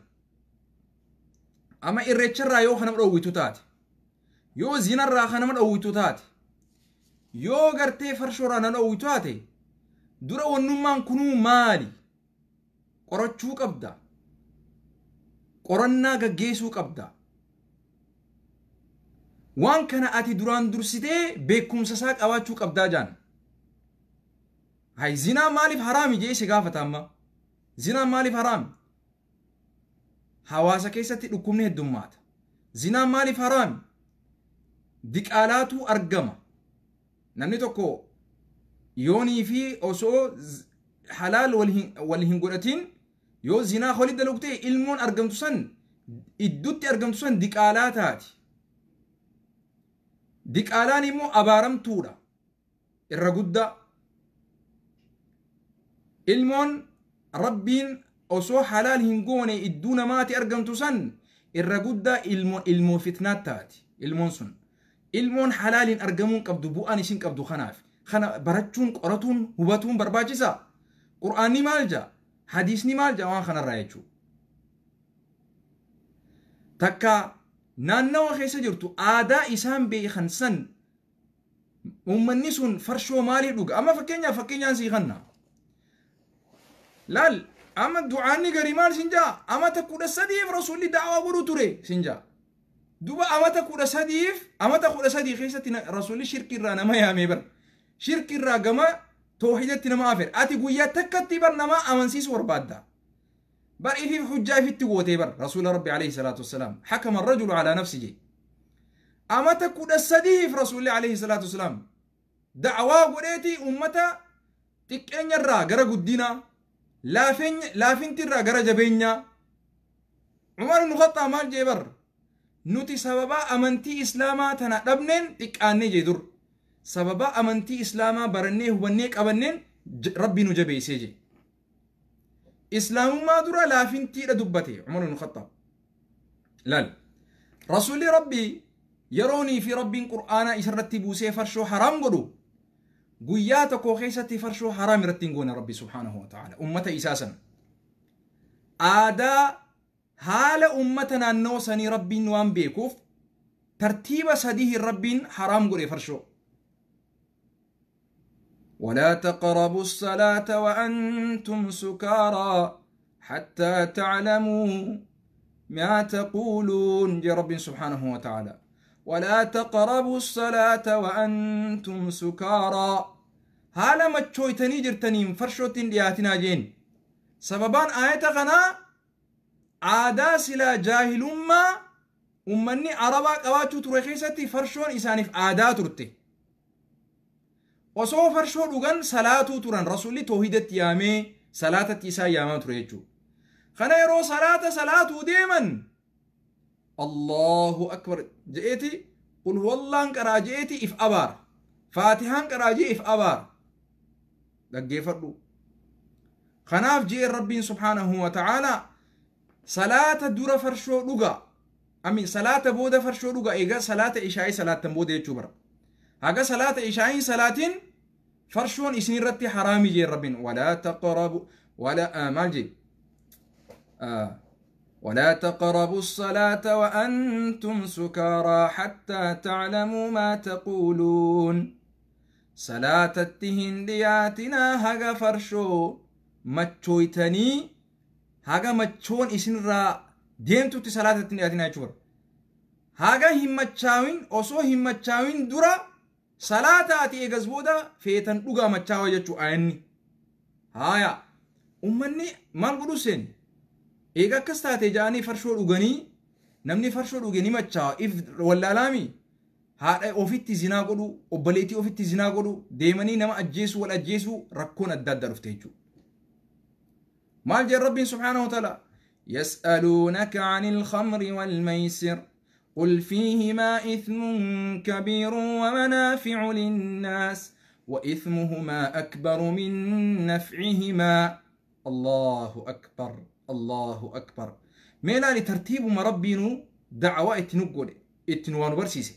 Ama irreecharraa yoo kana dhoowwitu taate, yoo zinarraa kana dhoowwitu taate, yoo gartee farshoorraa na dhoowwitu taate, dura wannummaan kunuu maali qorachuu qabda, qorannaa gaggeessuu qabda. Waan kana ati duraan dursitee beekumsa isaa qabaachuu qabdaa jaan. Hay zinaa maaliif haraami jee si gaafata amma. Zinaa maaliif haraami? Hawaasa keessatti dhukkubni heddummaata. Zinaan maaliif haraami? Diqaalaatu argama. Namni tokko yoonii fi osoo halaal wal hin godhatin yoo zinaa walitti dalagu ta'e, ilmoon argamtu san iddutti argamtu san diqaalaa taati. Diqaalaan immoo abaaramtuudha. Irra guddaa. Ilmoon rabbiin osoo halaal hin goone idduu namaati argamtu san irra guddaa ilmoo fitnaat taati. Ilmoon sun. Ilmoon halaaliin argamuun qabdu bu'aan isin qabdu kanaaf. Kana barachuun, qoratuun, hubatuun barbaachisaa. Qur'aanni maal jaa? Hadiisni maal jaa waan kanarraa jechuudha. Takka naannawa keessa jirtu aadaa isaan beekan san uummanni sun farshoo maalii dhuga? Amma fakkeenyaaf fakkeenyaan sii kanna. Laal amma du'aanni garii maal sin jaa? Amata 13f rasuulli da'awaa godhuu ture sin jaa. Duba amata 13f, amata 13 keessatti rasuulli shirkirraa nama yaamee bar. Shirkirraa gama toohidatti nama afeer. Ati guyyaa takkatti bar nama amansiisuu barbaadda. Bar ifiif hujjaa ifitti gootee bar rasuula rabbi alayhi salaatu wassalaam. Hakama rajulu alaa nafsi jee. Amata 13f rasuulli alayhi salaatu wassalaam da'awaa godheeti ummata xiqqeenyarraa gara guddinaa, laafintirraa gara jabeenyaa. Umar ibn Khattaab maal jee bar? Nuti sababa amantii islaamaa tana dhabneen xiqqaannee jee dur. Sababa amantii islaamaa barannee hubannee qabanneen rabbi nu jabeessee jee. Islaamummaa dura laafintiidha dubbate Umar ibn Khattaab. Laal. Rasuulli rabbii yeroonii fi rabbiin qur'aana isarratti buusee farshoo haraam godhu guyyaa tokko keessatti farshoo haraam irratti hin goone rabbi subhaanahu wa ta'ala ummata isaa san. Aadaa haala ummata naannoo sanii rabbiin waan beekuuf tartiiba sadiihin rabbiin haraam godhe farshoo. ولا تقربوا الصلاة وأنتم سكارى حتى تعلموا ما تقولون يا رب سبحانه وتعالى. ولا تقربوا الصلاة وأنتم سكارى. هالا ما تشويتني جرتني فرشوتين دياتنا جين. سببان آية غنا عادا سلا جاهل ما أمني عربا قواتو ترخيستي فرشون إسانف عادا ترتي. Osoo farshoo dhugan salaatuu turan rasuulli toohidatti yaamee salaatatti isaa yaamaa ture jechuudha. Kana yeroo salaata salaatuu deeman Allahu akbar je'eeti qul huwallaan qaraa je'eeti if abaara. Faatihaan qaraa je'e if abaara. Dhaggeeffadhu. Kanaaf jee Rabbiin subhaanahu wa ta'aalaa salaata dura farshoo dhugaa, amin salaata booda farshoo dhugaa. Egaa salaata ishaa'ii salaattan booda jechuu bara. Haga salaata ishaa'iin salaatiin farshoon isin irratti haraami jee Rabbiin. Walaa taqrabu wala maal jee, ولا تقربوا الصلاة وأنتم سكارى حتى تعلموا ما تقولون. صلاة التهندياتنا هغا فرشو مچويتني هغا مچون إسن را ديمتو تي صلاة التهندياتنا چور هغا همچاوين أصو همچاوين درا صلاة آتي إغزبودا فيتن دوغا مچاوي جچو آيني. هايا أمني مال قدو سين eega akkas taate ja'anii farshoo dhuganii, namni farshoo dhuge ni machaa'a if wallaalaami haadha ofitti zinaa godhu, obboleettii ofitti zinaa godhu, deemanii nama ajjeesuu, wal ajjeesuu, rakkoon adda addaa dhufte jechuudha. Maal jedhe Rabbiin subhaanahu wa ta'ala? يسألونك عن الخمر والميسر قل فيهما إثم كبير ومنافع للناس وإثمهما أكبر من نفعهما. الله أكبر الله أكبر. ميلا لترتيب ما ربينو دعوة اتنقل اتنوان برسيسي.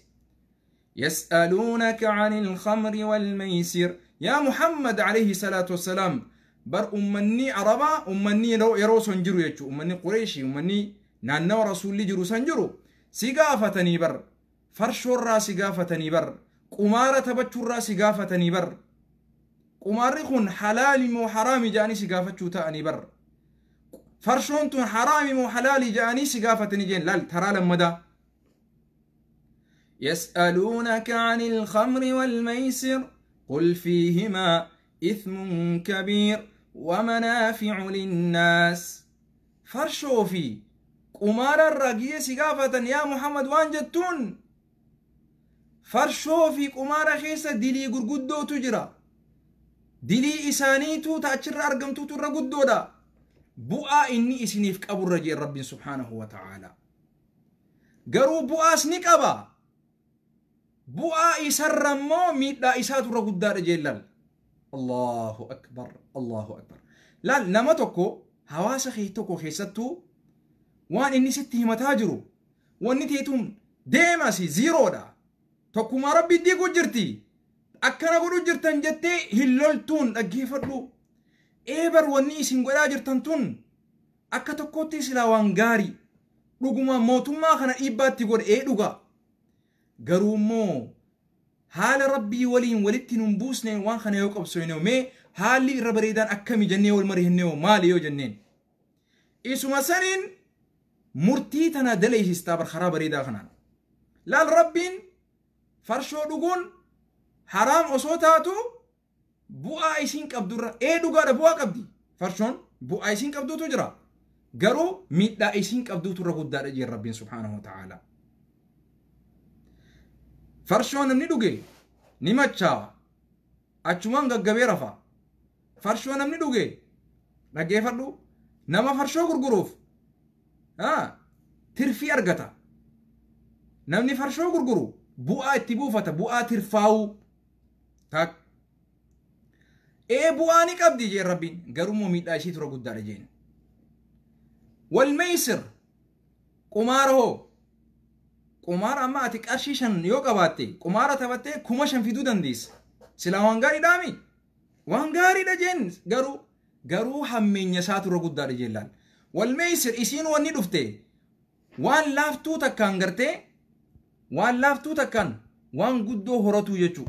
يسألونك عن الخمر والميسر يا محمد عليه الصلاة والسلام. بر أمني عربا أمني يرو سنجرو يجو أمني قريشي أمني نانو رسول جرو سنجرو سيقافتني بر فرشور سيقافتني بر قمارة تبتشور سيقافتني بر قمارخون حلال مو حرام جاني سيقافتشو تأني بر فرشون تون حرام مو حلال جاني سيقافتني جين لال ترى لما يسألونك عن الخمر والميسر قل فيهما إثم كبير ومنافع للناس. فرشو في قمار الرقية سقافة يا محمد وانجتون فرشو في قمار خيسة دلي قرقدو تجرى دلي إسانيتو تأشر أرقمتو ترقدو دا بؤا إني إسنيفك أبو الرجي رب سبحانه وتعالى قروا بؤا سنك أبا بؤا إسر مو ميدا إساتو رقدا رجي. الله أكبر الله أكبر. لا نما tokko hawaasa kee tokko keessattuu waan inni sitti himataa jiru wanni teetuun deemasi ziiroodha tokkuma rabbi diiguu jirti akkana godhu jirtan jettee hin loltuun dhaggeeffadhu. Eebar wanni isin godhaa jirtan tun akka tokkotti silaa waan gaarii dhuguma mootummaa kana dhiibbaatti godhe ee dhuga garuu immoo haala rabbii waliin walitti nun buusneen waan kana yoo qabsoofne mee haalli irra bareedaan akkami jennee wal mari'annee maali yoo jenneen isuma saniin murtii tana daleessistaa bar karaa bareedaa kanaan laal rabbiin farshoo dhuguun haraam osoo taatu bu'aa isiin qabdurra ee dhugaadha bu'aa qabdi farshoon bu'aa isiin qabduutu jira garuu miidhaa isiin qabduutu irra guddaadha jee rabbiin subhaanahu wa ta'ala. Farshoo namni dhuge ni machaa'a achumaan gaggabee rafa. Farshoo namni dhuge dhaggeeffadhu nama farshoo gurguruuf tirfii argata. Namni farshoo gurguru bu'aa itti buufata bu'aa tirfaa'uu tak ee bu'aa ni qabdi jee rabbiin garuu immoo miidhaa ishii tura guddaadha jeen. Walmeysir qumaara hoo qumaara amma ati qarshii 5 yoo qabaatte qumaara taphattee 5,000 fiduu dandeessa. Silaa waan gaariidhaami? Waan gaariidha jeen garuu hammeenya isaatu irra guddaadha jeen laal. Walmeysir isiin wanni dhufte waan laaftuu takkaan gartee waan laaftuu takkaan waan guddoo horatuu jechuu.